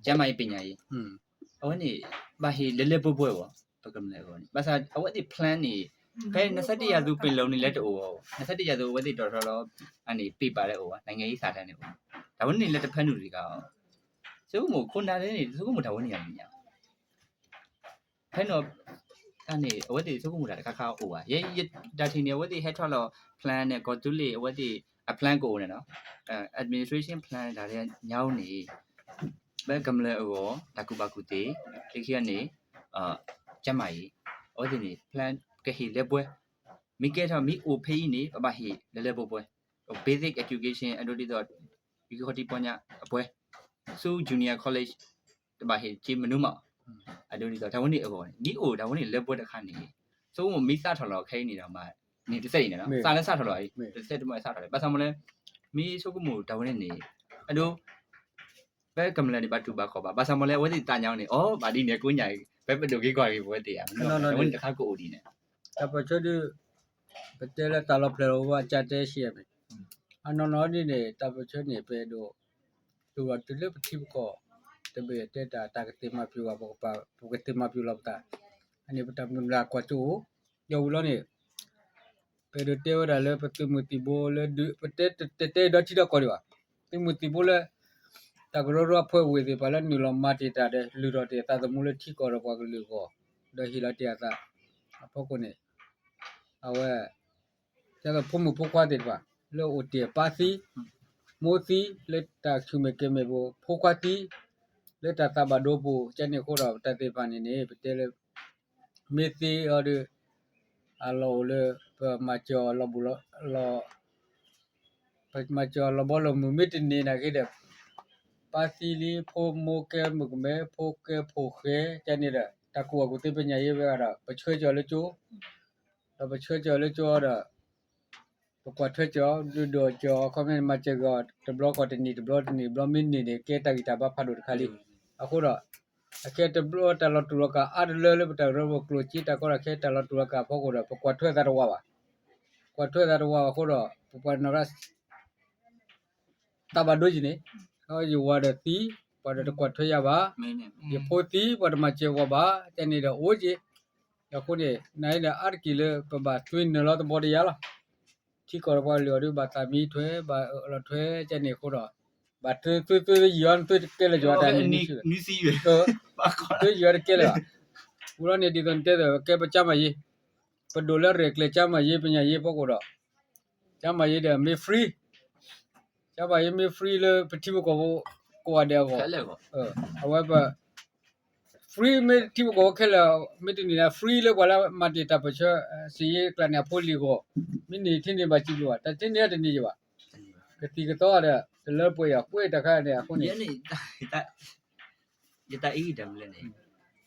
ကျန်းမာရေးပညာရေး, အဝဲန့ၣ် ဘၣ်ဟ့ၣ်လၢလၢပှဲၤပှဲၤအဂီၢ်, ပကမျၢၢ်အဂီၢ်န့ၣ် ဘၣ်ဆၣ် အဝဲသ့ၣ် plan န့ၣ် ဖဲ နှစ်ဆယ့်တစ် ရာစု ပင်လုံ န့ၣ်လၢတအိၣ်, နှစ်ဆယ့်တစ် ရာစု အဝဲသ့ၣ်တီၤထီလီၤ, အန့ၣ် ပ့ၤပာ်လၢအိၣ်ဘၣ် နိုင်ငံရေးစာတမ်းန့ၣ်အိၣ်, တၢ်ဝဲန့ၣ်လၢတဖၢနုာ်တဂၤအီၤ, ဆိကမိၣ်ခိၣ်နၢ်န့ၣ် ဆိကမိၣ်တၢ်ဝဲန့ၣ်ယါမ့ၢ်ညါ ဖဲန့ၣ် အန့ၣ် အဝဲသ့ၣ်ဆိကမိၣ်တၢ်တခါခါအိၣ်ဘၣ်, ယဲယတၢ်ထံၣ်န့ၣ် အဝဲသ့ၣ်ဟဲထီၣ်လီၤ plan န့ၣ် ကီၢ်သူလ့ၤ အဝဲသ့ၣ် အ plan ကအိၣ်န့ၣ်နီၤ, administration plan တၢ်ညါအိၣ်န့ၣ် ပကမျၢၢ်အဂီၢ် တၢ်ကူၣ်ဘၣ်ကူၣ်သ့, လၢခံန့ၣ် ကျန်းမာရေး, အဝဲသ့ၣ်န့ၣ် plan ကဟ့ၣ်လၢပှဲၤ, မ့ၢ်ကဲထီၣ်မ့ၢ်အိၣ်ဖဲအံၤန့ၣ် ပဘၣ်ဟ့ၣ်လၢလၢပှဲၤပှဲၤ, basic education အဒိဒ်သိး ယကခီထံပီညါအပှဲၤ, ဆူ junior college တဘၣ်ဟ့ၣ်က့မနုၤမး, အဒိဒ်သိး တၢ်ဝဲန့ၣ်အဂီၢ်န့ၣ် ဒ်အိၣ်တၢ်ဝဲန့ၣ်လၢပှဲၤတခါန့ၣ် ဆိကမိၣ်မ့ၢ်သၣ်ထီၣ်လီၤခဲအံၤန့ၣ်ဒီးမး, န့ၣ်တစဲးအံၤန့ၣ်လီၤ, သၣ်လၢသၣ်ထီၣ်လီၤအံၤ တစဲးတမ့ၢ်သၣ်ထီၣ်လီၤ, ဘၣ်ဆၣ်မ့ၢ်လၢ မ့ၢ်ဆိကမိၣ်တၢ်ဝဲန့ၣ်န့ၣ် အဒိ ပကမျၢၢ်န့ၣ် ဘၣ်တူၢ်ဘၣ်ခီၣ်ဘၣ်, ဘၣ်ဆၣ်မ့ၢ်လၢအဝဲသ့ၣ်သးညါန့ၣ် အီ ဘၣ်ဒ်န့ၣ်ကိးညါအံၤ ပပဒိၣ်က့ၤကွၢ်က့ၤပဝဲသ့ၣ်ဧါ, တၢ်ဝဲန့ၣ်တခါကအိၣ်ဒ်န့ၣ်, တၢ်ပၢၢ်ဆၢဒုး ပတဲလၢတၢ်လီၤဖျဲၣ်လီၤဝဲအကၢ်တဲရှံအမ့ၢ်, အနီၢ်နီၢ်ဒ်န့ၣ် တၢ်ပၢၢ်ဆၢန့ၣ် ပအဲၣ်ဒိး ဒိၣ်ထီၣ်တုၤလၢပထံပကီၢ် တဘ့ၣ်တဲတၢ် တၢ်ကသ့မၤပျိၤဘၣ် ပကသ့မၤပျိၤလီၤပသး, အန့ၣ်ပတၢ်မုၢ်လၢ်ကွၢ်စိအိၣ်, ယီၤဝံၤလီၤန့ၣ် ပအဲၣ်ဒိးတဲဝဲဒၣ်လၢပသုးမုၢ်သံၣ်ဘိလၢဒုး ပတဲတတဲဒီထံဒီကီၢ်ဒံးဘၣ်, သုးမုၢ်သံၣ်ဘိလၢ တၢ်ကရၢကရိအဖှဲးဝ့ၢ်သ့ၣ်တဖၣ်လၢနုာ်လီၤမၤတ့ၢ်တၢ်ဒီး လုၢ်ထီၣ်တ့ၢ်အသးသမူလၢထံကီၢ်ဒီးပှၤကလုာ်အဂီၢ်, ဒီးဟ့ၣ်လီၤတ့ၢ်အသးအဖီခိၣ်န့ၣ်, အဝဲ ဒ်သိးဖိမုၣ်ဖိခွါသ့ၣ်တဖၣ် လၢအိၣ်တ့ၢ်ပၢ်သံ မိၢ်သံ လၢတၢ်ဆူၣ်မဲာ်ကဲၤမဲာ်ပူၤ ဖိခွါသံ လၢတၢ်သးဘၣ်ဒိပူၤ ကဲန့ၣ်အဃိဒီး ပတၢ်သ့ၣ်တဖၣ်န့ၣ်န့ၣ် ပတဲလၢ မ့ၢ်သ့အီၤဒီး အလီၢ်အိၣ်လၢ ပမၤစၢၤအီၤလီၤဘူးလီၤ ပမၤစၢၤအီၤလီၤဘီလီၤမုၢ် မ့ၢ်တန့ၢ်နာ်က့ဒီး ပၢ်သံလံ ဖိမိၢ်ကဲမုၣ်ကမဲ ဖိကဲဖိဃဲ ကဲန့ၣ်ဒီး တၢ်ကူၣ်ဘၣ်ကူၣ်သ့ပညါယဲဝဲဂၤဒီး ပဆှၢစၢၤအီၤလၢကၠိ ဒီးပဆှၢစၢၤအီၤလၢကၠိဒီး ပကွၢ်ထွဲစၢၤအီၤ ဒုးဒိၣ်စၢၤအီၤ ခီမ့ၢ်မၤစၢၤဂ့ၤအီၤ တဘျီဃီတနံၣ် တဘျီတနံၣ် တဘျီမ့ၢ်န့ၢ်န့ၣ် ကဲတၢ်ဂံၢ်တၢ်ဘါဖးဒိၣ်တခါလံ. အဃိဒီး အခဲတဘျီတၢ်လီၤတူာ်လီၤကာ်အါတလၢလၢပတၢ်ကရၢကရိကျိၣ်စ့တၢ်ကီတၢ်ခဲ တၢ်လီၤတူာ်လီၤကာ်အဖီခိၣ်ဒီး ပကွၢ်ထွဲသးတဝးဘၣ်. ကွၢ်ထွဲသးတဝးဘၣ်အဃိဒီး ပပှၤနီၢ်ရၣ် သးဘၣ်ဒိက့ၤန့ၣ်, ယဝၤဒီးသံ, ပှၤဒီးတကွၢ်ထွဲယၤဘၣ်, ယဖိသံ, ပှၤတမၤစၢၤပှၤဘၣ်, ကဲန့ၣ်ဒီးအိၣ်က့ၤ, အဃိန့ၣ် နအံၤဒီးအါတက့ၢ်လၢပဘၣ်သွံနုာ်လီၤသဘီတယါလီၤ. ထံကီၢ်ဒီးပှၤကလုာ်အီၤဒုး ဘၣ်သးမံထွဲ, ဘၣ်အၢၣ်လီၤထွဲ, ကဲန့ၣ်အဃိဒီး ဘၣ်သု သု သုယံၤအီၤ သုတကဲလၢၤယွၤတၢ်န့ၣ် နွံဆံ, သုယံၤအီၤတကဲလၢၤဘၣ်. ဝံၤလီၤန့ၣ် ဒ်သိးနတဲသိး ကဲပကၠါမၤယ့, ပဒိၣ်လၢရဲၣ်ကျဲၤ ကၠါမၤယ့ ပညၣ်ယ့ဖီခိၣ်ဒီး ကၠါမၤယ့ဒီးမ့ၢ် free, ကၠါမၤယ့မ့ၢ် free လၢပထံပကီၢ်ဖိ ကိးဂၤဒဲးအဂီၢ်, အဝဲပ free မ့ၢ်ထံဖိကီၢ်ဖိခဲလၢာ်, မ့ၢ်တန့ၢ်န့ၣ် free လၢပှၤလၢမၤတ့ၢ်တၢ်ပၢၢ်ဆၢ စံးယ့ကျါန့ၣ် အဖိလံၤအဂီၢ်, မ့ၢ်န့ၢ်ထံန့ၣ်ဘၣ်စံးဘျုးဘၣ်, တၢ်ထံန့ၣ်တန့ၢ်ယဘၣ်, ကသံၣ်ကသီဒီး တလၢပှဲၤယၤကွဲးတၢ်ခါန့ၣ် အဃိန့ၣ် ယတၢ်အံၤတၢ်မနုၤလဲၣ်န့ၣ်,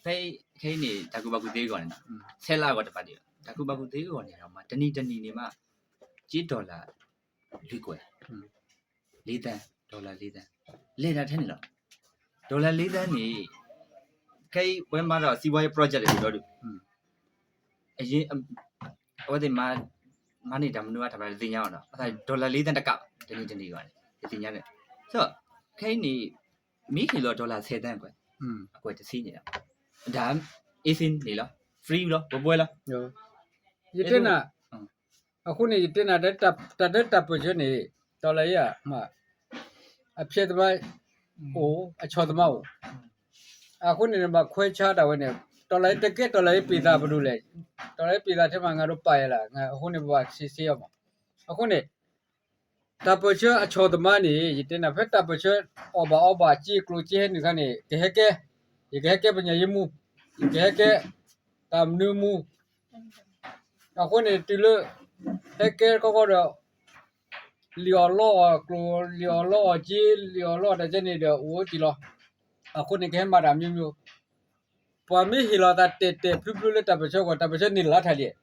ဖဲခဲအံၤန့ၣ် တၢ်ကူၣ်ဘၣ်ကူၣ်သ့အဂီၢ်န့ၣ်, ဆဲးလၢအဂီၢ်တပာ်ဒံးဘၣ်, တၢ်ကူၣ်ဘၣ်ကူၣ်သ့အဂီၢ်န့ၣ်ဒီး မ့ၢ်တနံၤတနံၤန့ၣ်မး က့ dollar လွံၢ်ကွဲး, လေးသန်း, dollar လေးသန်း, လဲၤတၢ်ထဲန့ၣ်လီၤ. dollar လေးသန်းန့ၣ် ခဲအံၤပဝဲမၤဒီး စီးပွားရေး project ဒီးဒုး အဝဲသ့ၣ်မၤန့ၢ်တၢ်မနုၤအါထီၣ်မးတသ့ၣ်ညါအီၤဒီး အသး dollar လေးသန်းတကးဘၣ် တနံၤတနံၤအဂီၢ်န့ၣ် တသ့ၣ်ညါန့ၣ်, ခဲအံၤန့ၣ် မ့ၢ်ဟ့ၣ်လီၤ dollar ဆယ်သန်းကွဲး, အကွဲးတဆံန့ၣ်လီၤ, ဒ် easy န့ၣ်လီၤ, free လီၤ, ပှဲၤပှဲၤလီၤ. ယတဲနၤ အဃိန့ၣ် ယတဲနၤ တၢ်လၢတၢ်ပၢၢ်ဆၢန့ၣ် dollar ဧါ, မ့ၢ် အဖျဲးသမားအိၣ်, အဆီၣ်သမားအိၣ်, အဃိန့ၣ် နဘၣ်ခွဲးဆါတၢ်ဝဲန့ၣ်, dollar တကဲ dollar ပ့ၤသးပဒိၣ်လဲၣ်, dollar ပ့ၤသးထဲမး ငါတို့ပာ်ယဲလီၤ, အဃိန့ၣ် ပဘၣ်စ့စ့အီၤမး, အဃိန့ၣ် တၢ်ပၢၢ်ဆၢအဆီၣ်သမားန့ၣ် ယတဲနၤ ဖဲတၢ်ပၢၢ်ဆၢအီၣ်ဘၣ်အီဘၣ် စ့ကျိၤစ့ဟဲနုာ်ခါန့ၣ် ကဟဲကဲ, ယကဟဲကဲပညၣ်ယ့မူ, ယကဟဲကဲ တၢ်မနုၤမူ, အဃိန့ၣ် တုၤလၢ ဟဲကဲကီကီဒီး လံၣ်အီၣ်လီအီၣ်ကျိၤ လံၣ်အီၣ်လီအီၣ်စ့ လံၣ်အီၣ်လီအီၣ်တၢ်ကဲန့ၣ်ဒီး အိၣ်တံၢ်လီၤ, အဃိန့ၣ် ကဟဲမၤတၢ်မျိုးမျိုး ပှၤမ့ၢ်ဟ့ၣ်လီၤသးတဲာ်တဲာ်ဖျုဖျုလၢတၢ်ပၢၢ်ဆၢအဂီၢ် တၢ်ပၢၢ်ဆၢန့ၣ်လီၤထီၣ်လံ,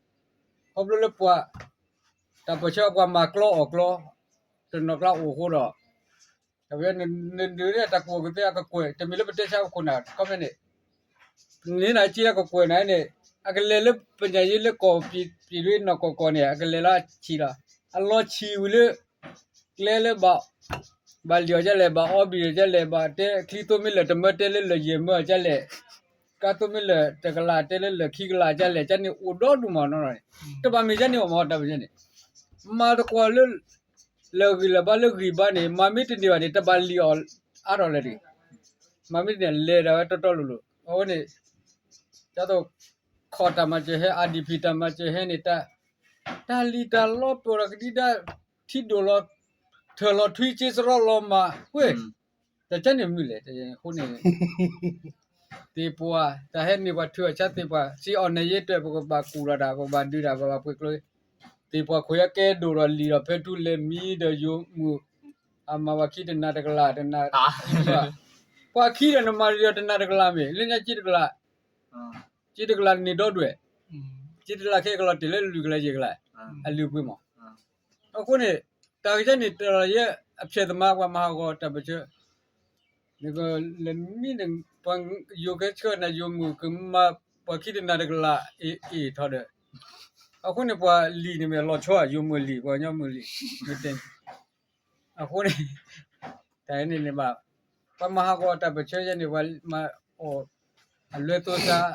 ခီဖျိလၢပှၤ တၢ်ပၢၢ်ဆၢပှၤမၤကျီအီၣ်ကျီ တနီၤကျါအိၣ်အဃိဒီး တၢ်ပၢၢ်ဆၢန့ၣ် နဒုးန့ၢ်တၢ်ကူၣ်ဘၣ်ကူၣ်သ့အကကွဲၢ် တမ့ၢ်လၢပတဲဆါပခိၣ်နၢ် ခီဖျိန့ၣ် န့ၢ်နၤက့အကကွဲၢ်နၤန့ၣ် အကလဲၤလၢပညၣ်ယ့လၢကီၢ် ပံၤလွံၢ်နီၢ်ကီၢ်ကီၢ်န့ၣ် အကလဲၤလၢအဆံးလီၤ, အလီၤဆံးဝံၤလၢ ကျဲလၢဘၣ် ဘၣ်လံၣ်အီၤဒ်လဲၣ် ဘၣ်အီဘံၣ်အီၤဒ်လဲၣ် ဘၣ်တဲချံသိမ့ၢ်လၢာ် တမၢတဲလၢလၢာ်ယဲၢ်မၢအီၤဒ်လဲၣ်, ကါသိမ့ၢ်လၢာ်တကလး တဲလၢလၢာ်ခံကလးဒ်လဲၣ် ကန့ၣ်အိၣ်ဒီဒူၣ်မးနီၢ်နီၢ်န့ၣ်, တဘၣ်မ့ၢ်ကန့ၣ်အီၤမး တၢ်ပၢၢ်ဆၢန့ၣ်, မၤသကိးလၢ လၢဂံၢ်လၢဘါလၢဂံၢ်ဘါန့ၣ် မၤမ့ၢ်တန့ၢ်ဘၣ်န့ၣ် တဘၣ်လံၣ်အီၤအါထီၣ်လၢၤတဂ့ၤ, မၤမ့ၢ်တန့ၢ်လဲၤဒၣ်ဝဲတီတီလိၤလိၤ အဝဲန့ၣ် ဒ်သိး ခီၣ်တၢ်မၤစၢၤဟဲ အါဒံၣ်ဖံးတၢ်မၤစၢၤဟဲန့ၣ် တၢ်လံၣ်တၢ်လီပှဲၤဒီးကဒံဒါ ထံဒိၣ်လီၤ ထၢၣ်လီၤထွံစ့စရီလီၤမး ဝဲ တၢ်ကန့ၣ်မနုၤလဲၣ် အဃိန့ၣ် သ့ၣ်ပှၢ် တၢ်ဟဲန့ၢ်ပှၤထုးအီၣ်ဆါသ့ၣ်ပှၢ် စ့အီၣ်နၤယ့တၢၢ် ပကဘၣ်ကူၣ်လီၤတၢ် ပကဘၣ်ဒုးတၢ် ပကဘၣ်ပှ့ၤကျိ သ့ၣ်ပှၢ်ခိၣ်ယါကဲဒိၣ်ဒီးလံၣ်ဒီးဖဲထူလဲၤမံဒီးယိၤမုၣ် အမၤပှၤခံတနၤတကလး တနၤ ပှၤခံဒီးနမၤဒီးတနၤတကလးမ့ၢ် လၢညါက့တကလး က့တကလးန့ၣ်ဒီဒွဲၣ် က့တကလးခဲကလီၤတ့ၢ်လၢလွံၢ်ကလးယဲၢ်ကလး အလုၢ်အပှ့ၤမး အဃိန့ၣ် တၢ်ကစၢ်န့ၣ် တၢ်လၢယဲအဖျဲၣ်သမါ ပှၤမၤဟးဂီၤတၢ်ပၢၢ်ဆၢ နကလဲၤမံန့ၣ် ပှၤယိၤကဲဆှၢနၤယိၤမုၣ် ကမၤပှၤခံတနၤတကလး အ့ၣ်ထီၣ်ဒီး အဃိန့ၣ် ပှၤလံၣ်န့ၣ်မ့ၢ်လီၤဆီ ယိၤမုၣ်လံၣ် ပှၤကညီမုၣ်လံၣ် မ့ၢ်တဲ အဃိန့ၣ် တၢ်န့ၣ်န့ၣ်ဘၣ် ပှၤမၤဟးဂီၤတၢ်ပၢၢ်ဆၢယဲန့ၣ် ပှၤမၤအီၣ် အလွဲသိးသး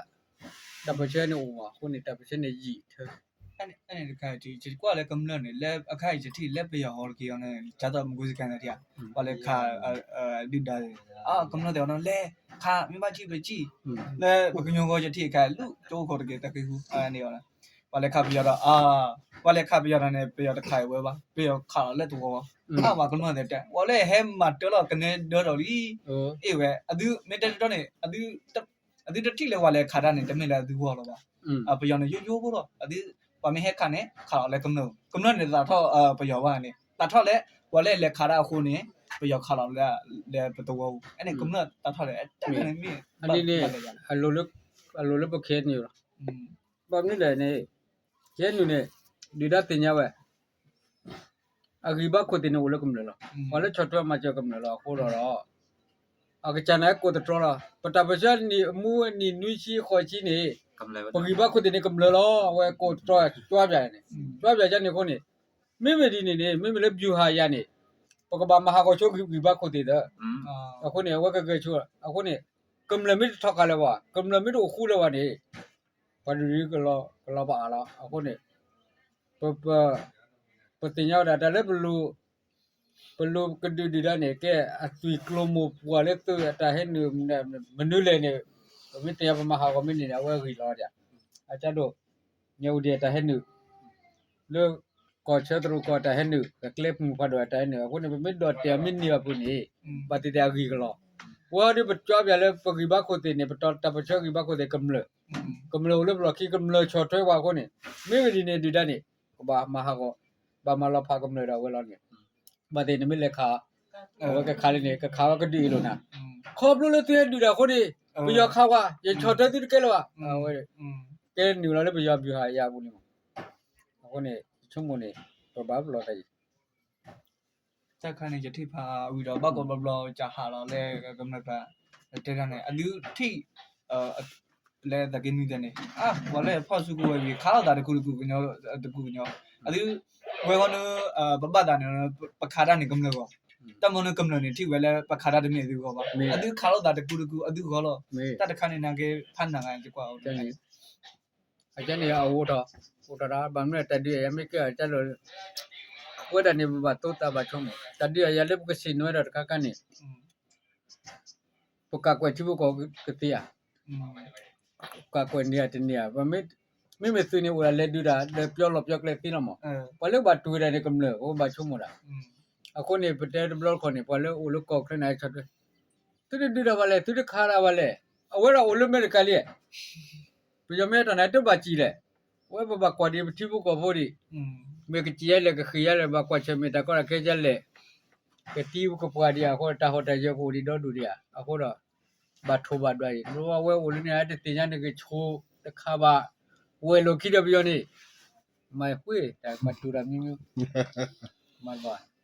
တၢ်ပၢၢ်ဆၢန့ၣ်အိၣ်မး အဃိန့ၣ် တၢ်ပၢၢ်ဆၢန့ၣ်ယံာ်ထၢ ကွၢ်လၢကမျၢၢ်န့ၣ် လၢအခါအံၤယထံၣ်လၢပယီၤဟီတက့ၤအီၤန့ၣ် ကၢ်သိးမကူစကဲနၤထံၣ်ဧါ ပှၤလဲၤခး ဒုၣ်ဒါ ကမျၢၢ်တဲအီၤနီၤ လဲၤခး မ့ၢ်ဘၣ်ထံၣ်ပထံၣ် လၢပကညီဂီၢ်ယထံၣ်အခါ လူၢ်ကၠိခိၣ်တက့ၢ် တၢ်က့ၤဟူန့ၣ်အီၤ ပှၤလဲၤခးပယီၤဒီး ပှၤလဲၤခးပယီၤဒီးန့ၣ် ပယီၤတခးဝဲဘၣ် ပယီၤခးလီၤလၢသဝီ အါဝဲကမျၢၢ်သ့ၣ်တဲ ဝဲလၢဟဲမၤတၢ်လီၤကနဲဒၢထီၣ်လံ အ့ၣ်ဝဲ အသုမ့ၢ်တဲတတီန့ၣ် အသုတထံၣ်လၢပှၤလဲၤခးတၢ်န့ၣ် တမ့ၢ်လၢအသုဂီၢ်လီၤဘၣ် ပယီၤန့ၣ် ယိယိဖိလီၤ အသု ပှၤမ့ၢ်ဟဲခးန့ၣ် ခးလီၤလၢကမျၢၢ် ကမျၢၢ်န့ၣ်သးထီၣ်ပယီၤဘၣ်န့ၣ် သးထီၣ်လၢ ပှၤလၢလဲၤခးတၢ်အဃိန့ၣ် ပယီၤခးလီၤလၢပသဝီပူၤ အဲန့ၣ်ကမျၢၢ်သးထီၣ်လၢ တၢ်န့ၣ်မ့ၢ် အန့ၣ်န့ၣ် အလိၤလၢပခဲအံၤန့ၣ်လီၤ ဘၣ်မနုၤလဲၣ်န့ၣ် ခဲအံၤန့ၣ် ဒုၣ်ဒါသ့ၣ်ညါဝဲ အဂံၢ်ဘါခိၣ်သ့ၣ်န့ၣ်အိၣ်လၢကမျၢၢ်လီၤ. ပှၤလၢဆီၣ်ထွဲမၤစၢၤကမျၢၢ်လီၤအဃိဒီး အကစၢ်န့ၣ်ကိးသတြီလီၤ. ပတၢ်ပၢၢ်ဆၢနံၣ်အမူနံၣ်နွံဆံဃိးဆံန့ၣ် ပဂံၢ်ဘါခိၣ်သ့ၣ်န့ၣ်ကမျၢၢ်လီၤ. အဝဲကိးသတြီ ကၠွါပၠးန့ၣ် ကၠွါပၠးယါန့ၣ်အဃိန့ၣ် မ့မ့ၢ်ဒ်န့ၣ်န့ၣ် မ့မ့ၢ်လၢ ဗျူဟာ ယါန့ၣ် ပကဘၣ်မၤဟးဂီၤဆိဂံၢ်ဘါခိၣ်သ့ၣ်သၢ အဃိန့ၣ် အဝဲကဂဲၤဆိ အဃိန့ၣ် ကမျၢၢ်မ့ၢ်တထီၣ်ဃာ်လၢၤဘၣ် ကမျၢၢ်မ့ၢ်တအိၣ်ဃူလၢၤဘၣ်န့ၣ် ပှၤတရံးကလီၤဘၣ်အါလီၤ. အဃိန့ၣ် ပ ပသ့ၣ်ညါဝဲဒၣ်တၢ်လၢပလိၤ ပလိၤကဒုးဒုၣ်ဒါန့ၣ် ကဲအသွံၣ်ကျိၤမိၢ်ပှၢ်လၢသုးအတၢ်ဟဲနုာ် မနုၤလဲၣ်န့ၣ် ပမ့ၢ်တဲပမၤဟးဂီၤမ့ၢ်န့ၣ် အဝဲဂ့ၤလီၤဒၣ်. အကါဒိၣ် မ့ၢ်အိၣ်ဒံးအတၢ်ဟဲနုာ် လၢကီၢ်ဆၢတရူးကီၢ်အတၢ်ဟဲနုာ် ကကျဲမုၢ်ဖးဒိၣ်အတၢ်ဟဲနုာ် အဃိန့ၣ် ပမ့ၢ်ဒိးတဲာ်မ့ၢ်န့ၢ်အပူၤန့ၣ် ဘၣ်သ့ၣ်သ့ၣ်အဂ့ၢ်ကလီၤ. ပဝဲဒၣ်ပကၠီပၠးလၢပဂံၢ်ဘါခိၣ်သ့ၣ်န့ၣ် ပတၢ်ပၢၢ်ဆၢဂံၢ်ဘါခိၣ်သ့ၣ်ကမျၢၢ် ကမျၢၢ်အိၣ်လၢပလီၢ်ခံ ကမျၢၢ်ဆီၣ်ထွဲပှၤအဃိန့ၣ် မ့ၢ်ဝဲဒ်န့ၣ်ဒုၣ်ဒါန့ၣ် ကဘၣ်မၤဟးဂီၤ ဘၣ်မၤလီၤဖးကမျၢၢ်ဒီးအဝဲလီၤန့ၣ် ဘၣ်သ့ၣ်နမ့ၢ်လဲၤခး အဝဲကခးလံန့ၣ် ကခးဝဲကဒုးအ့ၣ်လိာ်နၤ ခီဖျိလၢသုဟဲဒုၣ်တၢ်အဃိန့ၣ် ပယီၤခးဝဲ ယဆီၣ်ထွဲသုတကဲလၢၤဘၣ် အဝဲ ကဲနုာ်လီၤလၢပယီၤဘျုးဟးယၤအပူၤန့ၣ်မး အဃိန့ၣ် ယဆိကမိၣ်န့ၣ် ပဘၣ်ပလီၢ်တၢ်အံၤ တၢ်ခါန့ၣ် ယထံၣ်ဖးဝံၤဒီး ဘၣ်ကီဘျီဘျီ ကဟးလီၤလၢကမျၢၢ်ပၢ် တဲတၢ်န့ၣ် အသုထံၣ် လၢသးက့နွံသဲးန့ၣ် ပှၤလၢဖီၣ်စုကဝဲၤဝံၤ ခးလိာ်သးတကူတကူ တကူကညီ အသု ဝဲဃီန့ၣ် ပဘၣ်သးန့ၣ် ပခးတၢ်န့ၣ်ကမျၢၢ်ဂီၢ် တၢ်မနုၤကမျၢၢ်န့ၣ် ထံၣ်ဝဲလၢပခးတၢ်တမ့ၢ်အသုဂီၢ်ဘၣ် အသုခးလိာ်သးတကူတကူ အသုဂီၢ်လီၤ တၢ်တခါန့ၣ် နက့ဖးနၤဂၤကွၢ် အကါန့ၣ် အအိၣ်ထီၣ် အိၣ်ထီၣ်ဒၣ် ဘၣ်မနုၤတၢ်ဒုးအယၤမ့ၢ်ကဲအီၤကၢ်လီၤ ဝဲဒၣ်န့ၣ် ပဘၣ်သိသးဘၣ်ဆိကမိၣ် တၢ်ဒုးအယၤလၢပကဆ့ၣ်နီၤဝဲဒၣ်တခါခါန့ၣ် ပကးကွဲးထံဖိကီၢ်ဖိကသ့ဧါ ကးကွဲးန့ၢ်ဧါတန့ၢ်ဧါ မ့မ့ၢ်သုးန့ၣ်အိၣ်ဒၣ်လဲၤဒုးတၢ် လဲၤပျီလီၢ်ပျီကျဲသ့လီၤမး ပှၤလၢဘၣ်တူၢ်ဝဲဒၣ်န့ၣ်ကမျၢၢ် ပဘၣ်ဆိကမိၣ်ဒၣ် အဃိန့ၣ် ပတဲတဘျီတခီၣ်န့ၣ် ပှၤလၢအိၣ်လၢကီၢ်ချၢန့ၣ် ဆီၣ်ထွဲ သုတဒုးတၢ်ဘၣ်လဲၣ် သုတခးတၢ်ဘၣ်လဲၣ် အဝဲဒၣ်အိၣ်လၢအမဲရကၤလံ ပယီၤမ့ၢ်ဟဲထီၣ်န့ၣ် တဘၣ်စံၣ်လဲၣ် အဝဲပဘၣ်ကွၢ်ဒံးပထံဖိကီၢ်ဖိဒံး မ့ၢ်ကစံၣ်ယါလဲၣ် ကဃ့ၢ်ယါလဲၣ် ဘၣ်ကွၢ်ဆၢၣ်မဲာ်တၢ်ကီတၢ်ခဲယါလဲၣ် ကသံကပှၢ်ဒံးအဃိ တၢ်ဟီၣ်တၢ်ယၢၤကအိၣ်ဒံးဒီဒူၣ်ဒံးဧါ အဃိဒီး ဘၣ်ထိၣ်ဘၣ်ဒွးအံၤ လၢအဝဲအိၣ်လၢန့ၣ် တသ့ၣ်ညါန့ၣ်ကဆိတခါဘၣ် ဝဲၢ်လိာ်ခံဒီးပယီၤန့ၣ် မၤဃ့တၢ်မၤတူၢ်တၢ်မံမံ မၤဘၣ်